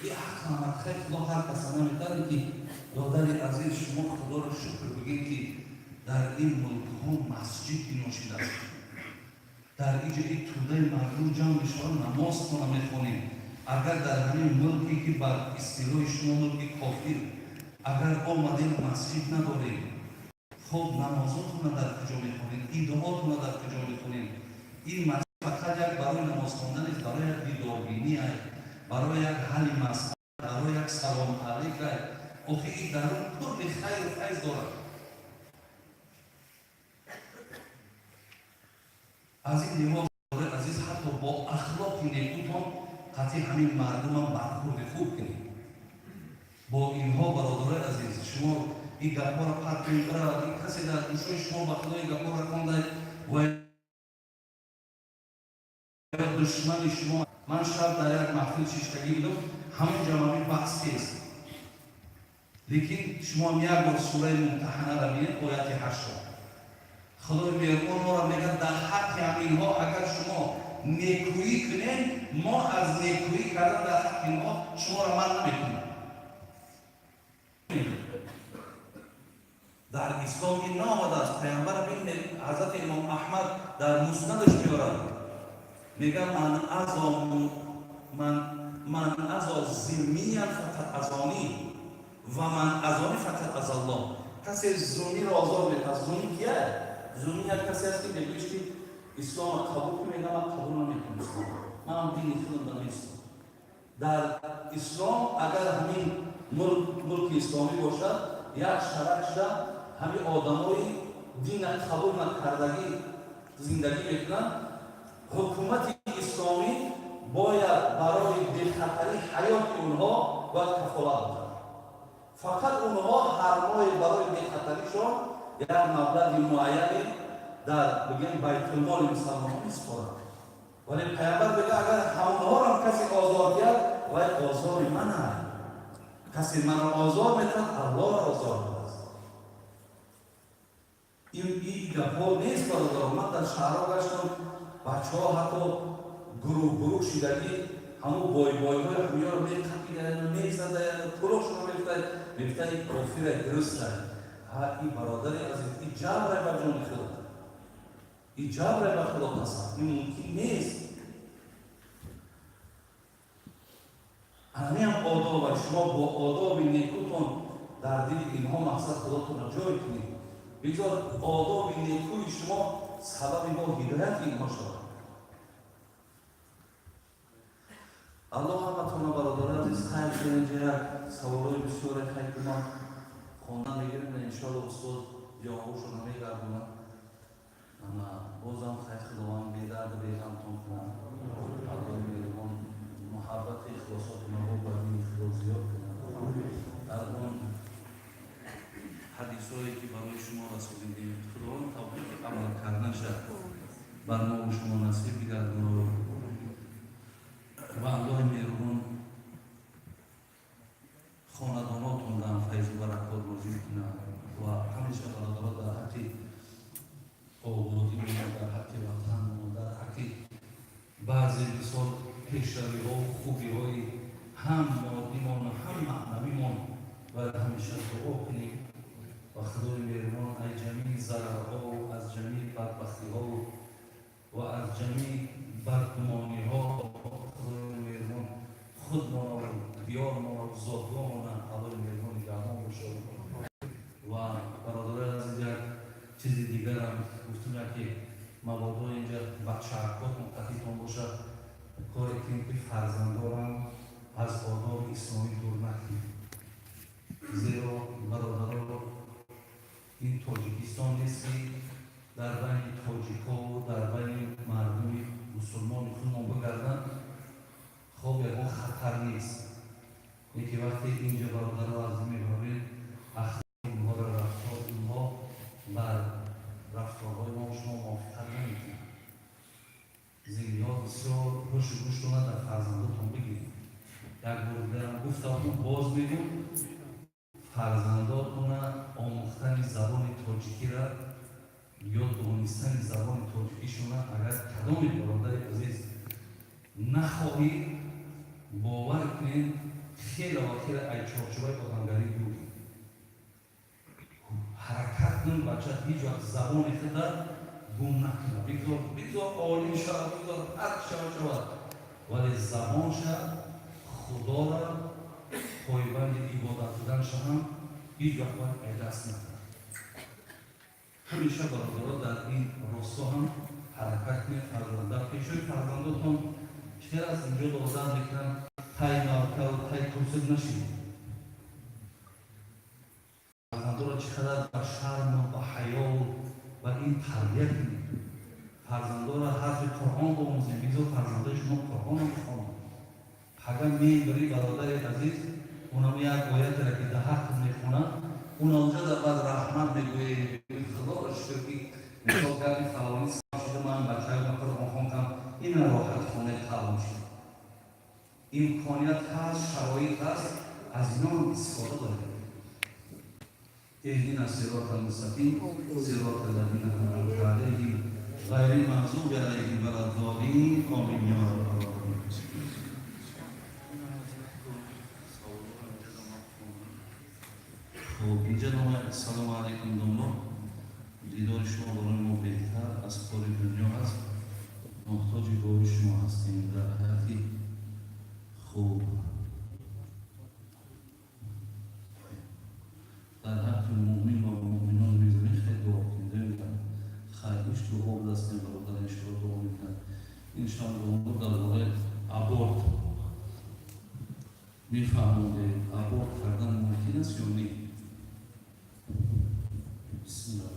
И ақлам хайр Худо ҳар каса наметавонад. Ки додари азиз, шумо Худоро шукр бигӯед, ки дар ин мулкҳо масҷид бино шудааст, дар инҷа ин тӯдаи мардум ҷамъ мешаванд, намоз хона мехонем. Агар дар ҳамин мулке ки бар истилоҳи шумо мулки кофир, агар омадем, масҷид надорем, хоб намозотона дар куҷо мехонем, идҳотона дар куҷо мехонем? Ин масҷид фақат як барои намоз хондан нест, барои як дидорбинӣ, барои як ҳалли масъала, барои як салому алейк. Охи ин дарун пурри хайру файз дорад. Аз ин лиҳоз, азиз, ҳатто бо ахлоқи некутон қатъи ҳамин мардумам бархурди хуб кунед бо инҳо. Бародарои азиз, шумо ин гапҳоро парк кунед, биравад ин касе дар гӯшои шумо ба Худо ин гапҳоро хонда ва душмани шумо. Ман шаб дар як маҳфил шиштагӣ будам, ҳамон ҷамъави баҳс тест, лекин шумо як бор сураи Мумтаҳанаро бинед, ояти 8-ро. Худои меҳрубон моро мегӯяд: дар ҳаққи ҳаминҳо агар шумо некӯӣ кунед, мо аз некӯӣ кардан дар ҳаққи инҳо шуморо манъ намекунем. Дар ислом ин наомадааст. Пайғамбар, бинед, ҳазрати имом Аҳмад дар муснадаш меорад, мегӯяд: ман азо зиммиян фақат азонӣ ва ман азонӣ фақат азаллоҳ. Касе зумиро озор медиҳад. Зуми кия? Зуми як касе аст, ки мегӯяш, ки исломро қабул кун, мегӯяд: ман қабул намекунам ислом, манам дини худам нест. Дар ислом агар ҳамин мулки исломӣ бошад, як шарак шуда ҳамин одамои дина қабул накардагӣ зиндагӣ мекунанд, ҳукумати исломӣ бояд барои бехатарии ҳаёти онҳо бояд кафолат додад. Фақат онҳо ҳар моҳе барои бехатаришон як маблағи муайяне дар бигем байтулмоли мусалмонон месупоранд. Вале пайғамбар мегӯяд: агар ҳамонҳоро касе озор диҳад, вай озори ман аст. Касе маро озор метавад, Аллоҳро озор додааст. Ин гапҳо нест, бародарон. Ман дар шаҳрҳо гаштам, бачаҳо ҳатто гурӯҳ гурӯҳ шидагӣ ҳамун бойбойҳои ҳамиёро меқапидаяну мезадаяну пулошонро мегуфтанд, мегуфтанд ин кофира дуруста. Ҳа, ин бародари азиз, ин ҷабре ба ҷони худо, ин ҷабре ба Худо қасам, ин мумкин нест. Ҳамиам одоба. Шумо бо одоби некутон дар дили инҳо мақсад худотонро ҷой кунед. Бигзор одоби некӯи шумо сабаби бо ҳидояти инҳо шавад. Аллоҳ ҳаматонро, бародари азиз, хайр кунад. Инҷа як саволҳои бисёре хайр ки ман хондан мегирем, иншоалло устод. ҷавобшо намегардонад. Бозам хайр, Худованд бедарду беғамтон кунад. Аллоҳи меҳрубон муҳаббати ихлосоти маро ба дини Худо зиёд кунад. Дар он ҳадисҳое, ки барои шумо расонидем, Худованд тавфиқи амал карданаша бар мо шумо насиб бигардонад ва Аллоҳи меҳрубон хонадонотондан файзу баракот нозил кунад. Ва ҳамеша, бародаро, дар ҳаққи ободимон, дар ҳаққи ватанмон, дар ҳаққи баъзе мисол пешравиҳо, хубиҳои ҳам моддимон, ҳам маънавимон бояд ҳамеша дуо кунем. Ва Худои меҳрубон аз ҷамии зарарҳо, аз ҷамии бадбахтиҳо ва аз ҷамии бадгумониҳо Худои меҳрубон худмонро, диёрмонро, зодгоҳмона Аллоҳи меҳрубон нигаҳбон бошад. Ва бародарои азиз, як чизи дигарам гуфтум, ки мабодо инҷа бачаакотон қатитон бошад, коре кунем, ки фарзандорам аз одоби исломӣ дур накунем. Зеро, бародаро, ин Тоҷикистон нест, ки дар байни тоҷикҳову дар байни мардуми мусулмони худмон бигарданд, хоб, ягон хатар нест. Лекин вақте инҷа, бародаро, аз мебарем, ахлоқи инҳоро, рафтори инҳо бар рафторҳои мо шумо мувофиқат намекунад. Зиндиҳо бисёр ҳушу гӯштона дар фарзандотон бигиред. Як бор дигарам гуфта будам, боз мегӯм: фарзандотона омӯхтани забони тоҷикира ё донистани забони тоҷикишона, агар кадоми бародари азиз нахоҳӣ, бовар кунед, хеле ва хеле ай чорчӯбаи одамгарӣ дур. Ҳаракат кун, бача ҳеҷ вақт забони худа гум накунад. Бигзор, бигзор олим шавад, бигзор ҳар шавад, шавад, вале забонша, Худора пойбанди ибодат буданша ҳам ҳеҷ вақт бояд айдаст накунад. Ҳамеша, бародаро, дар ин росто ҳам ҳаракат кунед. Фарзанд, дар пешои фарзандотон чӣ аз инҷо одат мекунанд, тай навкару тай курсик нашинед. Фарзандоро чӣ қадар ба шарму ба ҳаёву ба ин тарбия кунед. Фарзандоро ҳарфи Қуръон омӯзем. Бигзор фарзандои шумо Қуръонро бихонанд. Пага мебари, бародари азиз, унам як оятеро, ки даҳа мехонад, унонҷо дар баъд раҳмат мегӯед: «Худоро шукр, ки мисол карди фалонӣ шуда, ман бачаи Қуръон хондам, ина роҳати хонаи қалб шуд». Имконият ҳаст, шароит ҳаст, аз ино истифода баред. اهدنا الصراط المستقيم، صراط الذين أنعمت عليهم، غير المغضوب عليهم ولا الضالين. آمين يا رب العالمين. خب، اینجا نام السلام علیکم домло. Дидори шумо барои мо беҳтар аз кори дунё аст. Муҳтоҷи дуои шумо ҳастем дар ҳаяти хуб, дар ҳаққи муъмин ва муъминон мезанем, хеле дуо кунем. Хайр, иш дуо дастем, бародар, иншоалло дуо мекунад. Иншоалло дар бораи аборт мефаҳмонед. Аборт кардан мумкин аст ё не? Бисмиллаҳ.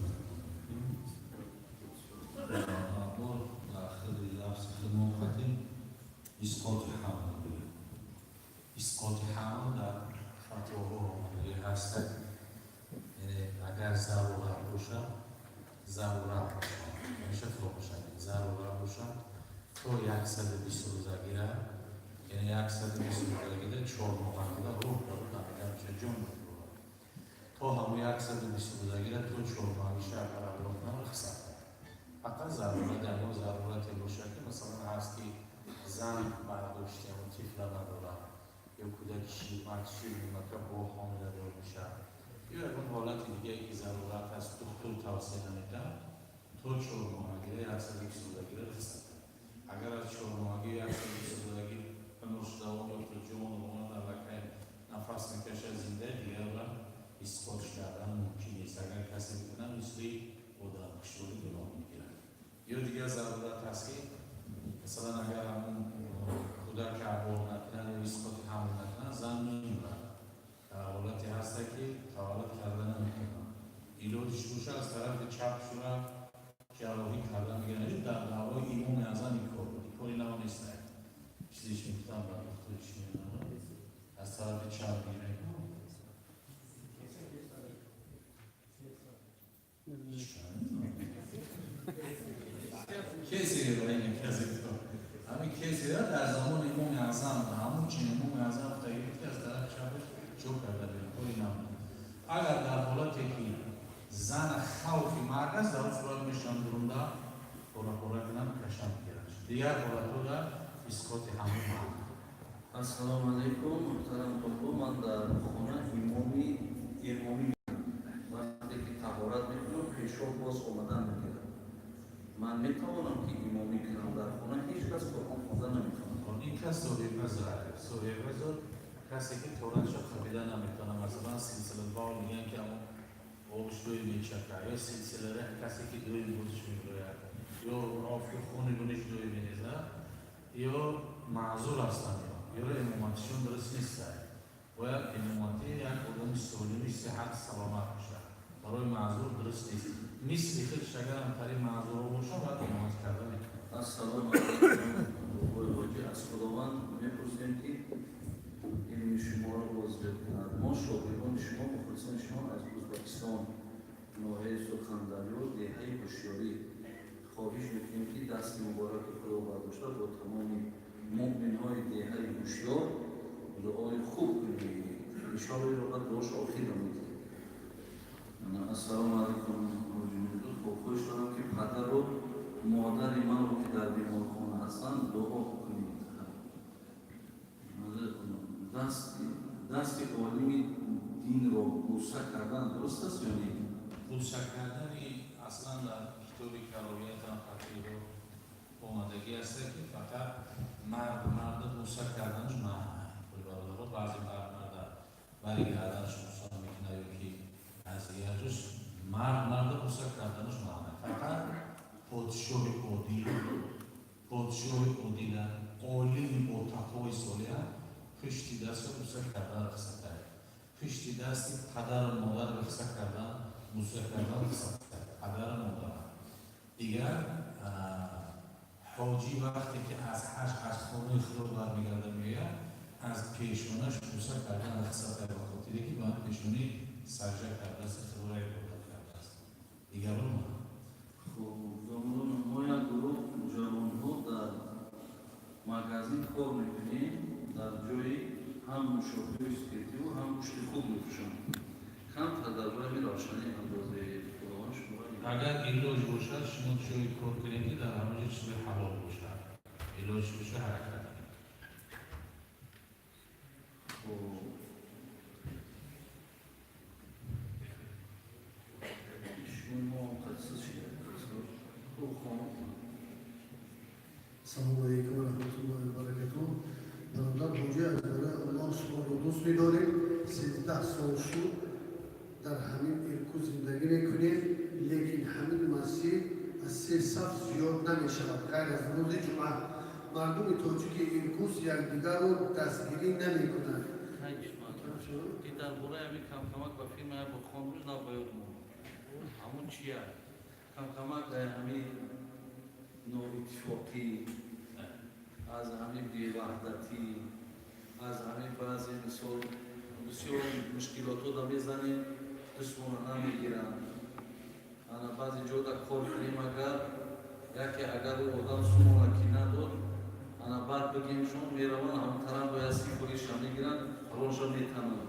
Аборт дар худи лафзи худмон хотим исқоти ҳамл бигӯем. Исқоти ҳамл дар фатвоҳо омадагӣ ҳастад, яъне агар зарурат бошад, зарурат бошад, ҳамеша то бошад, зарурат бошад, то 120 рӯза гирад, яъне 120 рӯза гида, 4 моҳа гида, рӯҳ ба рӯ дамида мешавад, ҷон мебурад. То ҳамун 120 рӯза гирад, то 4 моҳагиша агар аборт кунад, рухсат. Фақат зарурат, ягон зарурате бошад, ки масалан ҳаст, ки зан бардошти ҳамон тифла надорад ё кӯдаки ширмак, шир мемака, бо ҳомиладор мешавад, ё ягон ҳолати дигае, ки зарурат аст, духтур тавсия намекунад, то 4 моҳагира, 120 рӯзагира рухсат. Агар аз 4 моҳагӣ, 120 рӯзагӣ умрш давом ёфта, ҷон омад, аллакай нафас мекашад, зинда, дигарра исқот кардан мумкин нест. Агар касе бикунад, мисли одамкушторӣ гуноҳ мегирад. Ё дигар зарурат ҳаст, ки масалан агар ҳамун кӯдак аборт накунад ё исқоти ҳамл накунад, зан мемурад. Дар ҳолате ҳаста, ки таваллуд карда наметавонад. Илоҷиш боша, аз тарафи чап шура ҷарроҳӣ кардан мегиранд. Дар давраи Имоми Аъзам ин кор буд, кори нав нест. Чизеш мегуфтам ба духтури чи медонам, аз тарафи чап мегиранд. Кесарево ин касе ҳамин кесарево дар замони Имоми Аъзам, ҳамун чин Имоми Аъзам гуфтагӣ буд, ки аз тарафи чапаш ҷо карда берем, кори нав. Агар дар ҳолате ки зан хавфи марг аст, дар он сурат мешаванд дурунда пора-пора кунанд, кашанд, бигиранд. Дигар ҳолатҳо дар исқоти ҳамун марг. Ассалому алайкум, муҳтарам бобо. Ман дар хона имомӣ вақте ки таҳорат мекунам, пешоб боз омадан мегирад. Ман метавонам ки имомӣ кунам? Дар хона ҳеҷ кас Қуръон хонда наметавонад. Ин кас соҳиби узр, соҳиби узр касе ки торатша қабида наметавонад. Масалан, силсилабол мегӯянд, ки ҳамон обш дӯи мечака, ё силсилареҳ, касе ки дӯи бузш мебирояд, ё офи хуни гуниш дӯи мерезад, ё маъзур ҳастанд, ё имоматишон дуруст нест. Бояд имоматӣ як одами солими сиҳат саломат бошад. Барои маъзур дуруст нест. Мисли худш агарам тари маъзурҳо бошад, бояд имомат карда метавонад. Ассалому алайкум, бобои ҳоҷӣ. Аз Худованд мепурсем, ки илми шуморо боз зиёд кунад. Мо шогирдони шумо, мухлисони шумо аз Ӯзбекистон, ноҳияи Сурхандарё, деҳаи Ҳушёрӣ, хоҳиш мекунем, ки дасти мубораки худо бардошта, бо тамоми муъминҳои деҳаи Ҳушёр дуои хуб кунед. Иншоалло, ироқат дуош охир медиҳем. Ассалому алайкум, ҳоҷи Мирзо. Хоб, хоҳиш дорам, ки падару модари манро, ки дар беморхона ҳастанд, дуо кунед. Дасти олими динро бӯса кардан дуруст аст ё не? Бӯса кардани аслан дар китоби кароҳиятам қатъиро омадагӣ аст, ки фақат мард марда бӯса карданаш манъ. Бародаро, баъзе мард марда бари гарданаш бӯса мекунад ё ки аз дигар ҷош, мард марда бӯса карданаш манъ. Фақат подшоҳи одил, подшоҳи одила, олими бо тақвои солиҳа пушти дастро бӯса кардан рухсат кард. Пушти дасти падару модар рухсат кардан, бӯса кардан рухсат кард, падару модар. Дигар ҳоҷӣ вақте ки аз ҳаҷ, аз хонаи худо бармегарда меояд, аз пешонаш бӯса кардан рухсат кард, ба хотире ки ба пешонӣ саҷда кардааст, худоро ибодат кардааст. Дигарон ма. Хуб, мо як гурӯҳ ҷавонҳо дар магазин кор мекунем. Дар ҷои ҳам нӯшокиҳои спиртиву ҳам гӯшти хук мефурӯшанд. Камтар дар бораи ҳамин равшанӣ андозед, Худованд шуморо. Агар илоҷ бошад, шумо ҷои кор кунед, ки дар ҳамон ҷо чизи ҳалол бошад. Илоҷ боша, ҳаракат кунед. Хуб, шумо қадсиз шуда. Хуб, хонум. Ассалому алайкум ва раҳматуллоҳи ва баракатуҳ. Бародар ҳоҷӣ, аз барои Аллоҳ шуморо дӯст медорем. 13 сол шуд, дар ҳамин Иркут зиндагӣ мекунем, лекин ҳамин масҷид аз се саф зиёд намешавад, ғайр аз рӯзи ҷумъа. Мардуми тоҷики Иркут якдигарро дастгирӣ намекунанд. Ки дар бораи ҳамин камкамак ба филм бо хонрӯз нав ба ёд монд. Ҳамун чия? Камкамак ҳамин ноиттифоқӣ, аз ҳамин беваҳдатӣ, аз ҳамин баъзе мисол бисёр мушкилотҳо да мезанем, дустмона намегиранд. Ана баъзе ҷода кор кунем, агар яке, агар ӯ одам сумона ки надод, ана баъд бигем, шумо мераванд ҳамон тараф, бояд сифориша мегиранд, фалонша метананд.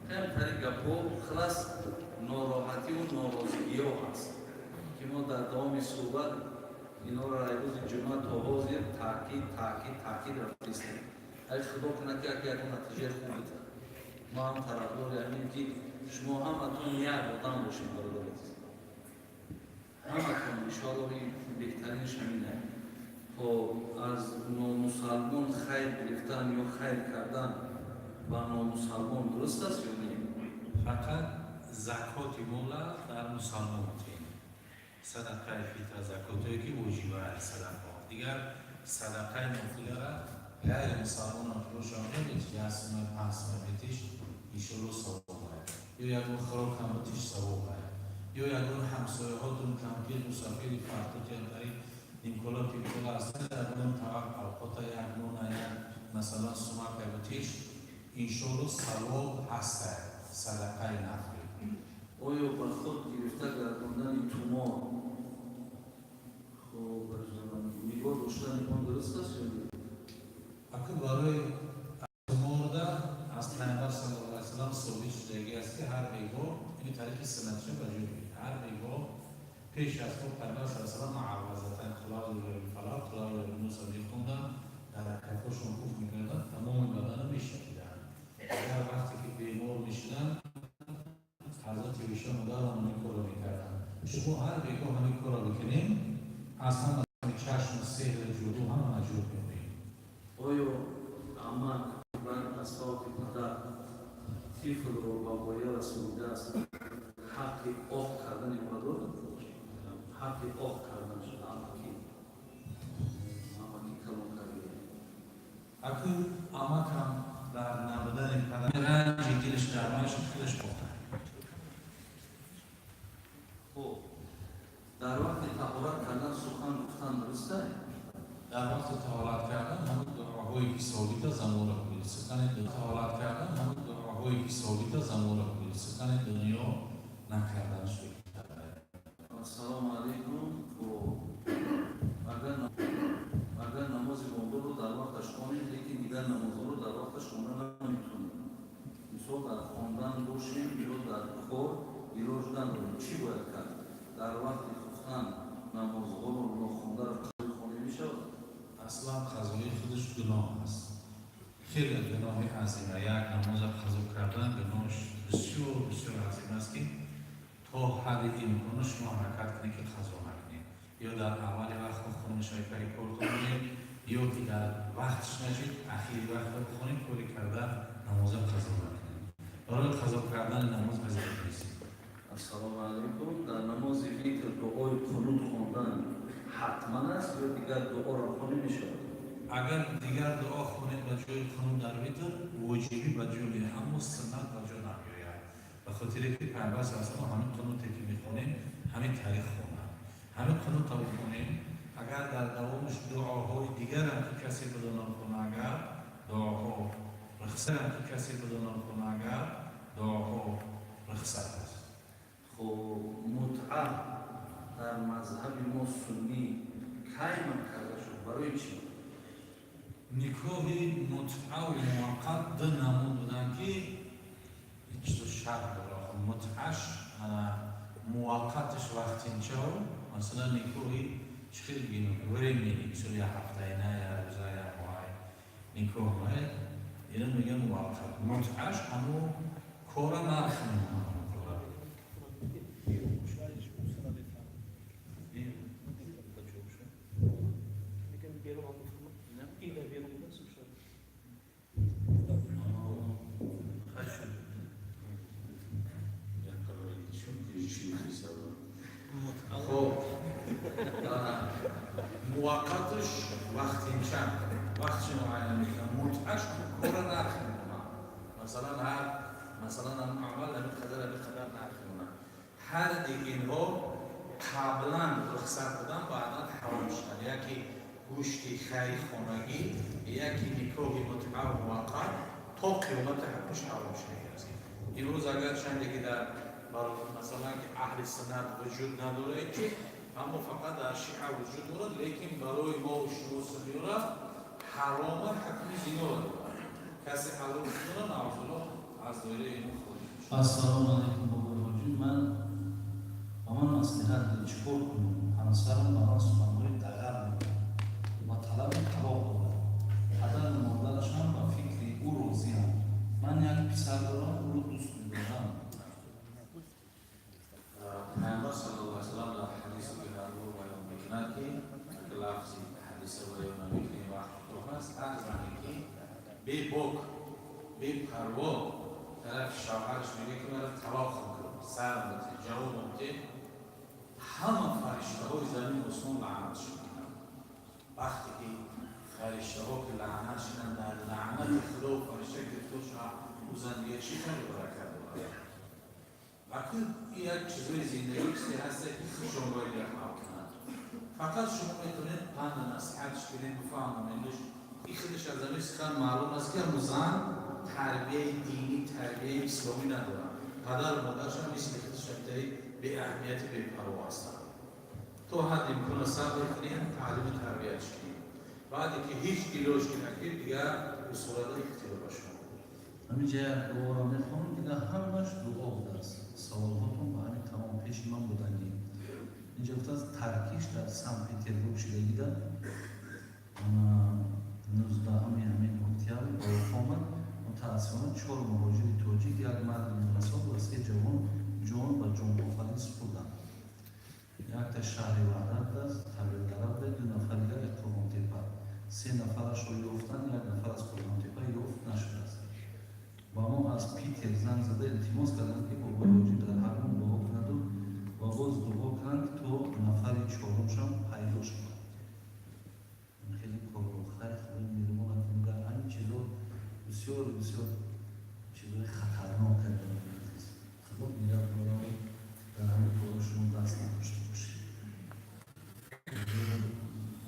Камтари гапҳо, хулас, нороҳативу норозигиҳо ҳаст, ки мо дар давоми суҳбат инҳоро рӯзи ҷумъа то ҳозир таъкид, таъкид, таъкид рафтистем. Ай Худо кунад, ки яке ягон натиҷаи хуб бидиҳад. Мо ҳам тарафдори ҳамин, ки шумо ҳаматон як одам бошед, бародари азиз, ҳаматон, иншоалло, ин беҳтаринаш ҳамин. Хоб, аз номусалмон хайр гирифтан ё хайр кардан ба номусалмон дуруст аст ё не? Фақат закоти мола дар мусалмон тин, садақаи фитра, закотое ки воҷиба аст, садақо. Дигар садақаи нофилара ғайри мусалмонам ки бошам, мебинед, 1 сумай, 5 сумай метиш, иншолло, савоб ай, ё ягон хӯрок ҳам битиш, савоб ай. Ё ягон ҳамсояҳотун кампир, мусофири фартут яндари нимкола пимкола ҳастанд, ягон тавақ авқота, як нона, як масалан сумак яготиш, иншоалло савоб ҳаста, садақаи нафлӣ. Оё ба худ гирифта гардондани тумор, хоб, нигоҳ доштани он дуруст аст ё не? Аку барои туморда аз Пайғамбар саллаллоҳу алайҳи васаллам собит шудагӣ аст, ки ҳар бегоҳ ини тариқи суннатша ба ҷой мегирад. Ҳар бегоҳ пеш аз хоб Пайғамбар саллаллоҳу алайҳи васаллам муаввазатайн, қул аъузу бираббил фалақ, қул аъузу бираbbин нос мехонданд, дар кафошон пуф мекарданд, тамоми баданро мешакиданд. Агар вақте ки бемор мешуданд, ҳазрати Оиша модарам ҳамин корро мекарданд. Шумо ҳар бегоҳ ҳамин корро бикунем, аз ҳама чашму сеҳру ҷоду ҳама наҷот меёбем. Оё амак баъд аз фавти падар тифлро ба воя расонидааст, ҳаққи оқ кардани ӯро дорад? Ҳаққи оқ карданаш амаки калон карда. Аку амакам дар набудани падар ранҷи дилаш дармаш худаш бохта. Хуб, дар вақти таҳорат кардан сухан гуфтан дуруст аст? Дар вақти таҳорат кардан ҳамун дуоҳое ки собита замонро кунед. Сухани таҳорат кардан ҳамун дуоҳое ки собита замонро кунед. Сухани дунё накарданаш беҳтар. Ассалому алайкум. Хуб, агар намози бомдодро дар вақташ хонем, лекин дигар намозҳоро дар вақташ хонда наметавонем, мисол, дар хондан бошем ё дар кор, илоҷ надорем, чӣ бояд кард? Дар вақти хуфтан намозҳоро нохондаро қазои хонда мешавад? Аслан қазои худаш гуноҳ аст, хеле гуноҳи азима. Як намоза қазо кардан гуноҳш бисёр бисёр азим аст, ки то ҳадди имконо шумо ҳаракат кунед, ки қазо накунед. Ё дар аввали вақт хонед, шайпари кортон кунед, ё ки дар вақтш нашид, ахири вақт бихонед, кори карда намоза қазо накунед. Барои қазо кардани намоз вазифа нест. Ассалому алайкум. Дар намози витр дуои қунут хондан ҳатман аст ё дигар дуоро хонда мешавад? Агар дигар дуо хонед ба ҷои қунут дар витр, воҷибӣ ба ҷо меояд, аммо суннат ба ҷо намеояд, ба хотире ки Пайғамбар саллаллоҳу алайҳи васаллам ҳамин қунуте ки мехонем, ҳамин тариқ хонад. Ҳамин қунутро бихонем, агар дар давомаш дуоҳои дигарам ки касе бидонад хона, агар дуоҳо рухсатам ки касе бидонад хона, агар дуоҳо рухсат аст. Хуб, мутъа дар мазҳаби мо суннӣ кай манъ карда шуд, барои чӣ? Никоҳи мутъаву муваққат ду намуд буданд, ки чизо шарт дорад. Мутъаш муваққаташ вақтинчао, масалан, никоҳи чӣ хел бигӯем, временный, мисол, як ҳафтаина, як рӯза, як моҳай никоҳ, ина мегӯян муваққат. Мутъаш ҳамун кора нарх мемонад. Хоб, муваққаташ вақтинча, вақтши муайян мекунад. Мутъаш кора нарх мемонад, масалан, ҳар масалан аввал ҳамин қадар, ҳамин қадар нарх мемонад. Ҳар ди инҳо қаблан рухсат будан, баъдан ҳаром шуданд: яке гӯшти хари хонагӣ, яке никоҳи мутъа муваққат. То қиёмати ҳукмш ҳаром шудагӣ аст. Имрӯз агарчанде ки дар масалан ки аҳли суннат вуҷуд надорад чи, аммо фақат дар шиа вуҷуд дорад, лекин барои мо шумо сунниёра ҳарома, ҳукми зиноро дорад. Касе ҳалол дорад, наъузуллоҳ, аз доираи мо хориҷ мешавад. Ассалому алайкум, бобоҳоҷӣ. Ман ба ман маслиҳат диҳед, чӣ кор кунам? Ҳамсарам ба ман суханҳои дағал мегӯяд ва талаби талоқ дорад. Падару модараш ҳам ба фикри ӯ розианд. Ман як писар дорам, ӯро дӯст медорам. Пайғамбар саллаллоҳу алайҳи васаллам дар ҳадиси беҳарбор баён мекунад, ки лафзи ҳадиса баён намекунем, вақт кӯтоҳ аст. Ҳар зане ки бебок, бепарво тарафи шавҳараш мегӯяд, ки мара талоқ кун, сар бите, ҷавобам те, ҳама фариштаҳои замин осмон лаънатш мекунанд. Вақте ки фариштаҳо ки лаънат шуданд, дар лаънати Худо фаришта гирифтор шавад, ӯ зан дигар чӣ хайру баракат дорад? Акун як чизои зиндагӣ, чизе ҳаста, ки худшон бояд ҳал кунанд. Фақат шумо метавонед панду насиҳатш кунед, бифаҳмонедш. И худаш аз ҳамин сухан маълум аст, ки ҳамун зан тарбияи динӣ, тарбияи исломӣ надорад. Падару модаршам мисли худаш ҳамтари беаҳамияти, бепарво ҳастанд. То ҳадди имкона сабр кунем, таълиму тарбиятш кунем. Баъде ки ҳеҷ илоҷ ки накард, дигар усулада ихтиёр ба шумо. Ҳаминҷа як дуоро мехонам, дига ҳамаш дуо будааст. Саволҳотон ба ҳамин тамом пеши ман будагӣ. Инҷа гуфтааст, таркиш дар Санкт Петербург шудагида, 19-уми ҳамин октябр ба вуқӯъ омад. Мутаассифона, чор муҳоҷири тоҷик, як марди миёнасол ва се ҷавон ҷон ба ҷонофарин супурданд. Якта шаҳри Ваҳдат аст, Тавилдара буда, ду нафар дигар Қурғонтепа. Се нафарашро ёфтанд, як нафар аз Қурғонтепа ёфт нашудааст. Ба мо аз Питер занг зада, илтимос карданд, ки бобои ҳоҷӣ дар ҳаққмон дуо кунаду ва боз дуо кунанд, то нафари чорумшам пайдо шавад. Хеле корро хайр, Худои меҳрубон дар ҳамин чизо бисёр бисёр чизои хатарнок. Худо нигаҳ дорад, дар ҳамин коро шумо даст надошта бошед.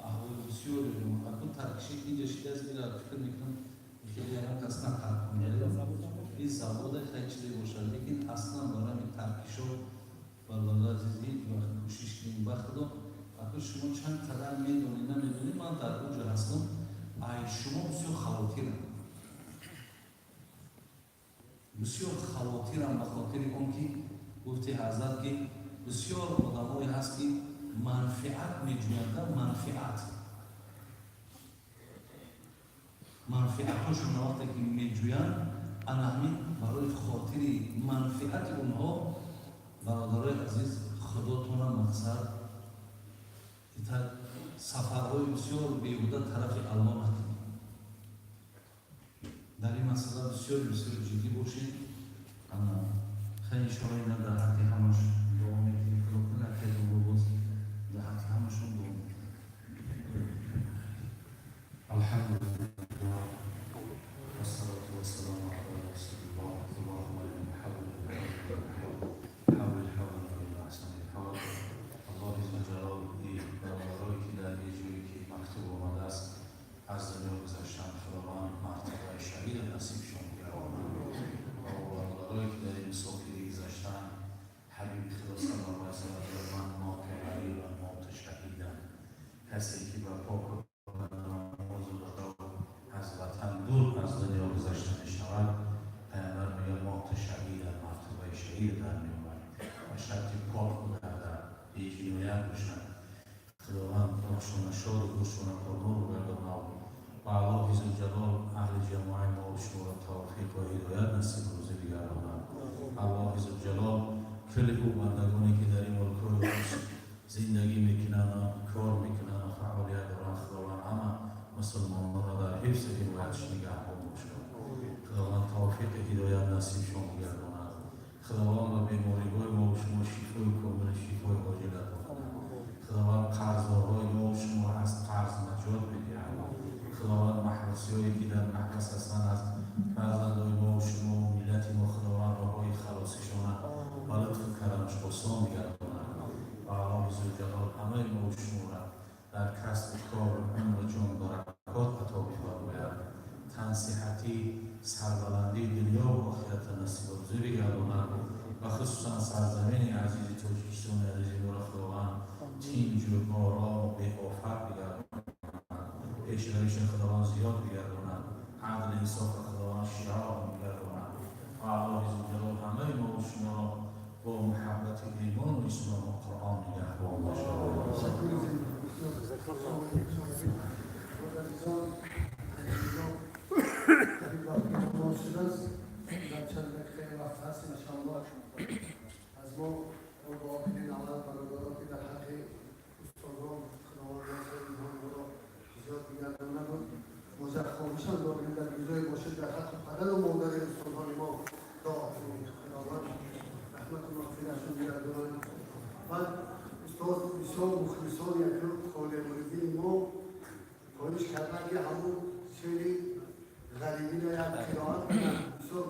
Аҳволи бисёре акун таркиши инҷа шидааст, ира фикр мекунам, хеле ягон кас натарконда. Ин завода хеле чизе бошад, лекин аслан барои ҳамин таркишо, бародари азиз, ҳеҷ вақт кӯшиш кунем. Ба Худо, акун шумо чанд қадар медонед, намедонед, ман дар онҷо ҳастам, ай шумо бисёр хавотирам, бисёр хавотирам, ба хотири он ки гуфти ҳазрат, ки бисёр одамое ҳаст, ки манфиат меҷӯянд. Манфиатҳошон вақте ки меҷӯянд, ана ҳамин барои хотири манфиати онҳо, бародарои азиз, худотона мақсад сафарҳои бисёр беҳуда тарафи Алло накунед. Дар ин масъала бисёр бисёр ҷиддӣ бошед. Хай, иншоалло, ина дар ҳаққи ҳамаш дуо мекунем. Худо кунад, хеле боз дар ҳаққи ҳамашон дуо мекунем. الحمد لله والصلاة والسلام على رسول الله. اللهم إنا حول حول حول إلى أحسن الحال. الله جلال برادرایی که در یه جوری که مکتوب آمده است از دنیا گذشتن، خداوند مرتبه شهید نصیبشون بگرداند و برادرایی که در این مسافری گذشتن، حبیب خدا صلی الله علیه وسلم من مات غریبا مات شهیدا. کسی که با پاک از وطن دور از دنیا گذشته می شود، پیامبر میگه مات شهید، مرتبه شهید در میآورد و شرطی پاک بوده، در بیجنایت باشد. خداوند روحشون شاد و گوششون پرنور بگرداند و الله ذوالجلال اهل جماع ما و شما را توفیق و هدایت نصیب روزی بگرداند. الله ذوالجلال کل او بندگانی که در این ملک زندگی میکنند و کار میکنند و فعالیت دارند، خداوند همه مسلمانان را در حفظ حمایتش نگهبان باشد. خداوند توفیق هدایت نصیبشان بگرداند. خداوند به بیماری‌های ما و شما شفای کامل، شفای عاجل عطا کند. خداوند قرضدارهای ما و شما را از قرض نجات بدهد. خداوند محبوسی‌هایی که در محبس هستند از فرزندهای ما و شما و ملت ما، خداوند راههای خلاصیشان و لطف و کرمش آسان بگرداند و الله ذوالجلال همه ما و شما را در کسب و کار و عمر و جان برکات عطا بفرماید. تن صحتی، سربلندی دنیا و آخرت نصیب و روزی بگرداند و خصوصا سرزمین عزیز تاجیکستان عزیز ما را خداوند تینج و آرام و بی‌آفت بگرداند. پیشرویش خداوند زیاد بگرداند. عدل، انصاف خداوند شعار بگرداند و الله ذوالجلال همه ما و شما را با محبت ایمان و اسلام و قرآن نگهبان باشد. عزیزان، شده است، در چند دقیقه وقت هست، انشاءالله از ما دعا کنید. اول برادران که در حق استادان خداوند اینها را زیاد بگرداند. مزد خواهش هم داریم، در جای باشد در حق پدر و مادر استادان ما دعا کنید، خداوند رحمت و مغفرتشون بگرداند. بعد استاد بسیار مخلصان یک خاله مریدین ما خواهش کردن که همون شعر غریبی را یک قرائت کنن. بسیار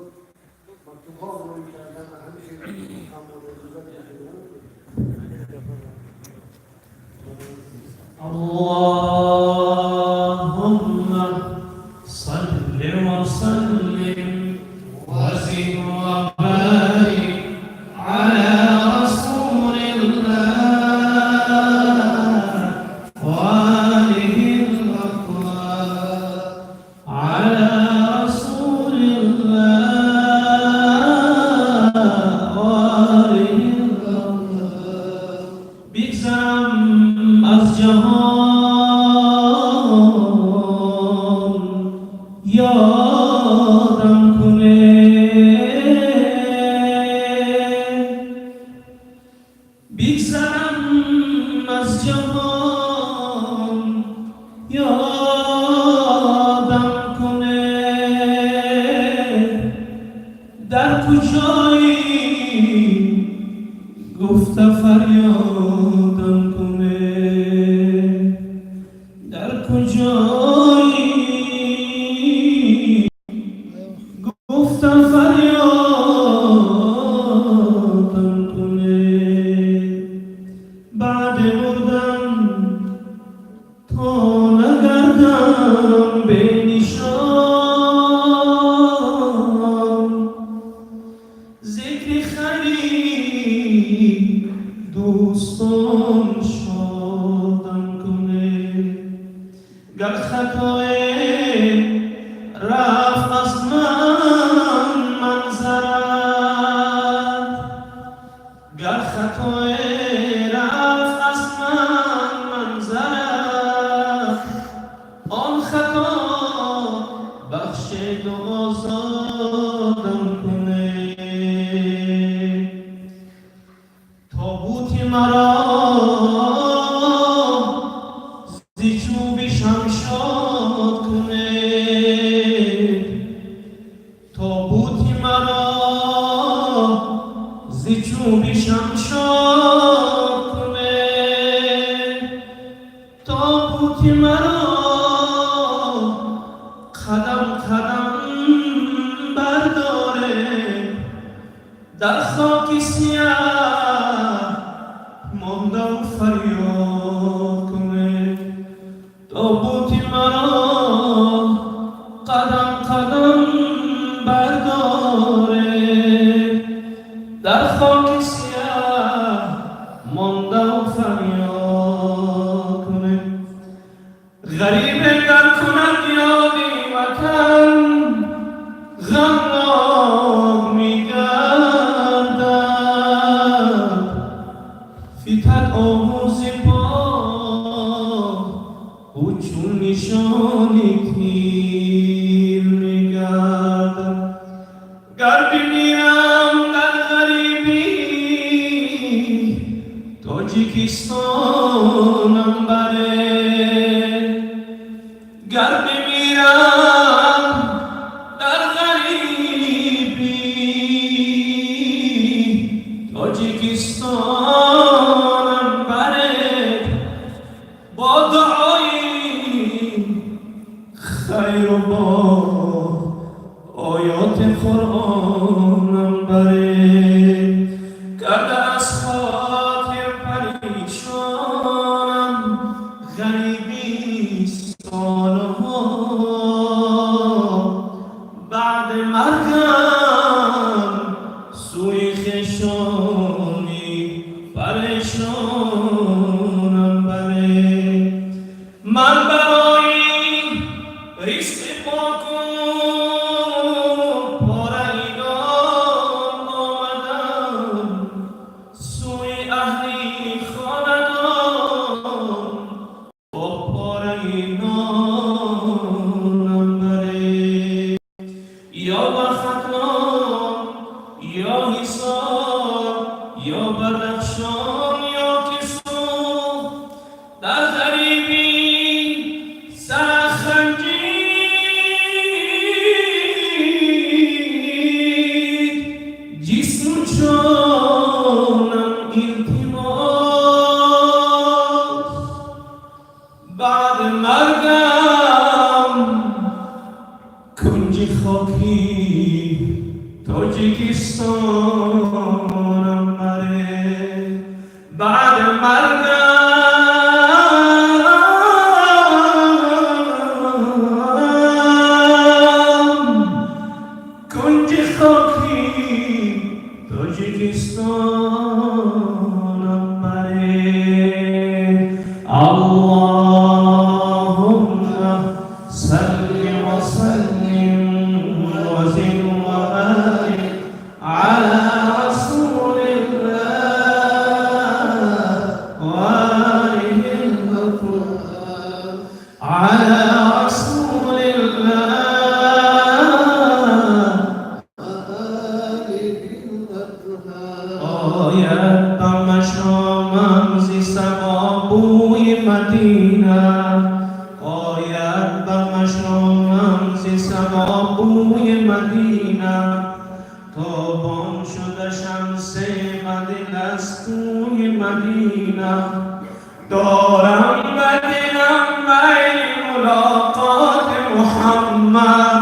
مکتوب ها روی کردن و همین خیلی Дар куҷоӣ? Гуфтам, фарёдам кунед баъди мурдан, то нагардам бенишон. Зикри хайри дӯстон шодам кунед. Гар хатое рафт аз ман манзарат, гар хатое рафт аз ман манзарат, он хато бахшеду озодам кунед. Тобути маро зи чӯби шамшод кунед, тобути маро зи чӯби шамшод кунед, тобути маро қадам қадам бардоред, дар хоки сиёҳ мондам, фарёд кунед. Тобути маро қадам қадам бардоред, дар хоки сиёҳ мондам, фарёд кунед. Ғариб гар кунад ёди ватан, ғамнок мегардад. Фитад оҳу зи по ӯ, чун нишони тир мегардад. Гар бимирам дар ғарибӣ, Тоҷикистонам баред. Гар бимирам дар ғарибӣ, Тоҷикистонам баред. Бо дуои хайру бо оёти Қуръонам баред. Карда аз хотир парешонам ғарибӣ солҳо, баъди маргам сӯи хешони парешонам баред. Ман барои ризқи поку пораи нон омадам сӯи аҳли хонадон, бо пораи нонам баред. Ё ба Хатлон, ё Ҳисор, ё Бадахшон, ё ки Суғд, дар ғарибӣ сар ханҷид, ҷисму ҷонам илтимос, баъд маргам кунҷи хоки Тоҷикистонам баред. Баъд маргам кунҷи хоки Тоҷикистонам баред. اللهم صل وسلم وزد وبارك على رسول الله وآله الأطهار، على رسول الله وآله الأطهار. آید به مشامم ز صبا بوی مدینه، آید به مشامم ز صبا بوی مدینه، تابان شده شمس بدل از کوی مدینه. دارم به دلم میل мулоқоти Муҳаммад.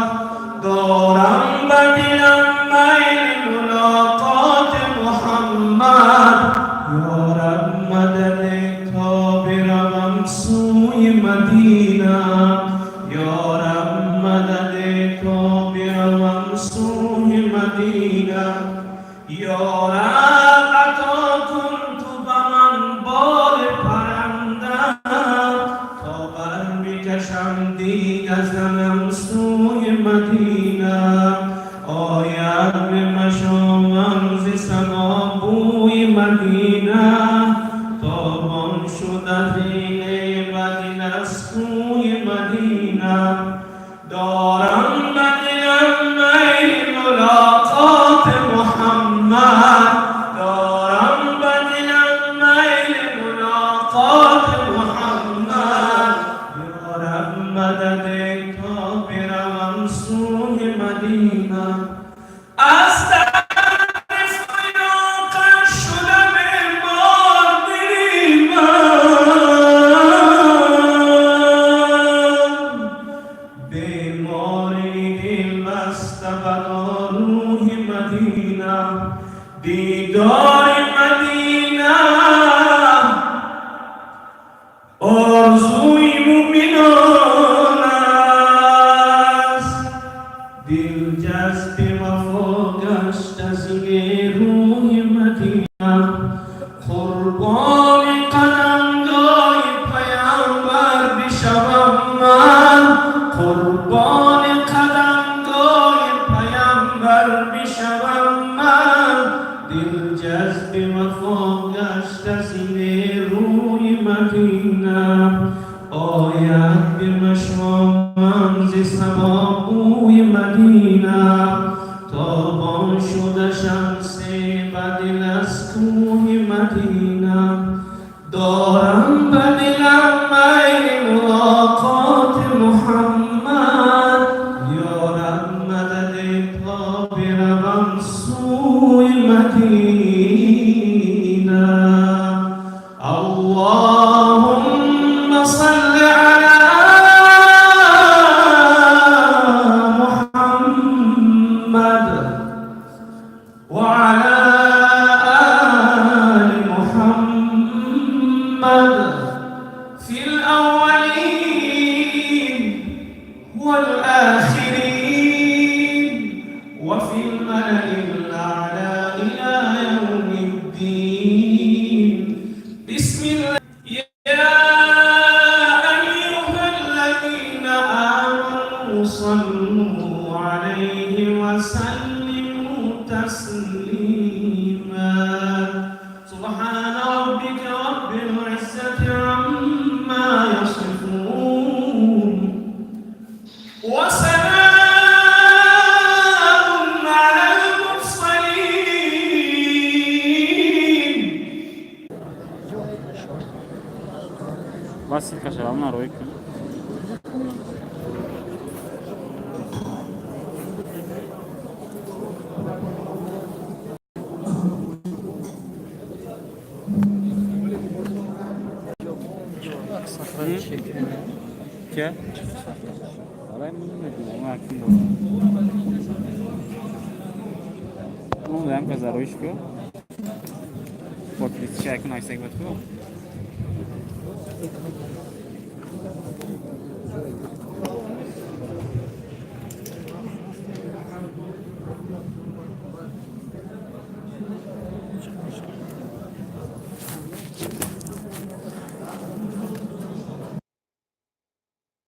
Дорам ба дилам майли мулоқоти Муҳаммад. Ё Раб, мадад то биравам сӯи Мадина. Ё Раб, мадад то биравам сӯи Мадина. Ё Раб, ато кун ту ба ман боли паранда, то бар бикашам дига занам сӯи Мадина. Ояд бе машомам зи само бӯи Мадина, тобон шуда диле ба дил аз кӯи Мадина. Дорам ба дилам майли мулоқоти Муҳаммад. Дорам ба дилам майли мулоқоти Муҳаммад. Ё Раб, мадад то биравам сӯи Мадина. Аз дарди фироқаш шуда бемор дили ман. Бемори дил баста ба дорӯи Мадина. Дидори Мадина орзуи муъминон аст. Дил ҷазби вафо гашт аз рӯи Мадина. Қурбони қадамгоҳи паямбар бишавам ман. Қурбони қадамгоҳи паямбар бишавам ман. Дил ҷазби вафо гашт аз рӯи Мадина. Ояд бе машомам зи сабо бӯи Мадина, тобон шуда шамсе ба дил аз кӯҳи Мадина. Дорам ба дилам майли мулоқоти Муҳаммад. Ё Раб, мадад то биравам сӯи Мадина. Аллоҳумма салли ала Муҳаммад ва ала оли Муҳаммад фил аввалин вал охирин ва фил малаил аъла ила явмид-дин. Бисмиллаҳ. Я айюҳаллазина аману саллу алайҳи ва саллиму таслима. Субҳана роббика роббил иззати амма ясифун ва саламун алал мурсалин. Василка шавам рӯй кун. Ке? Арай, ман намедонам, ман аксим дорам. Он дам ка зароиш ку. Подписча кун, аксак бад ку.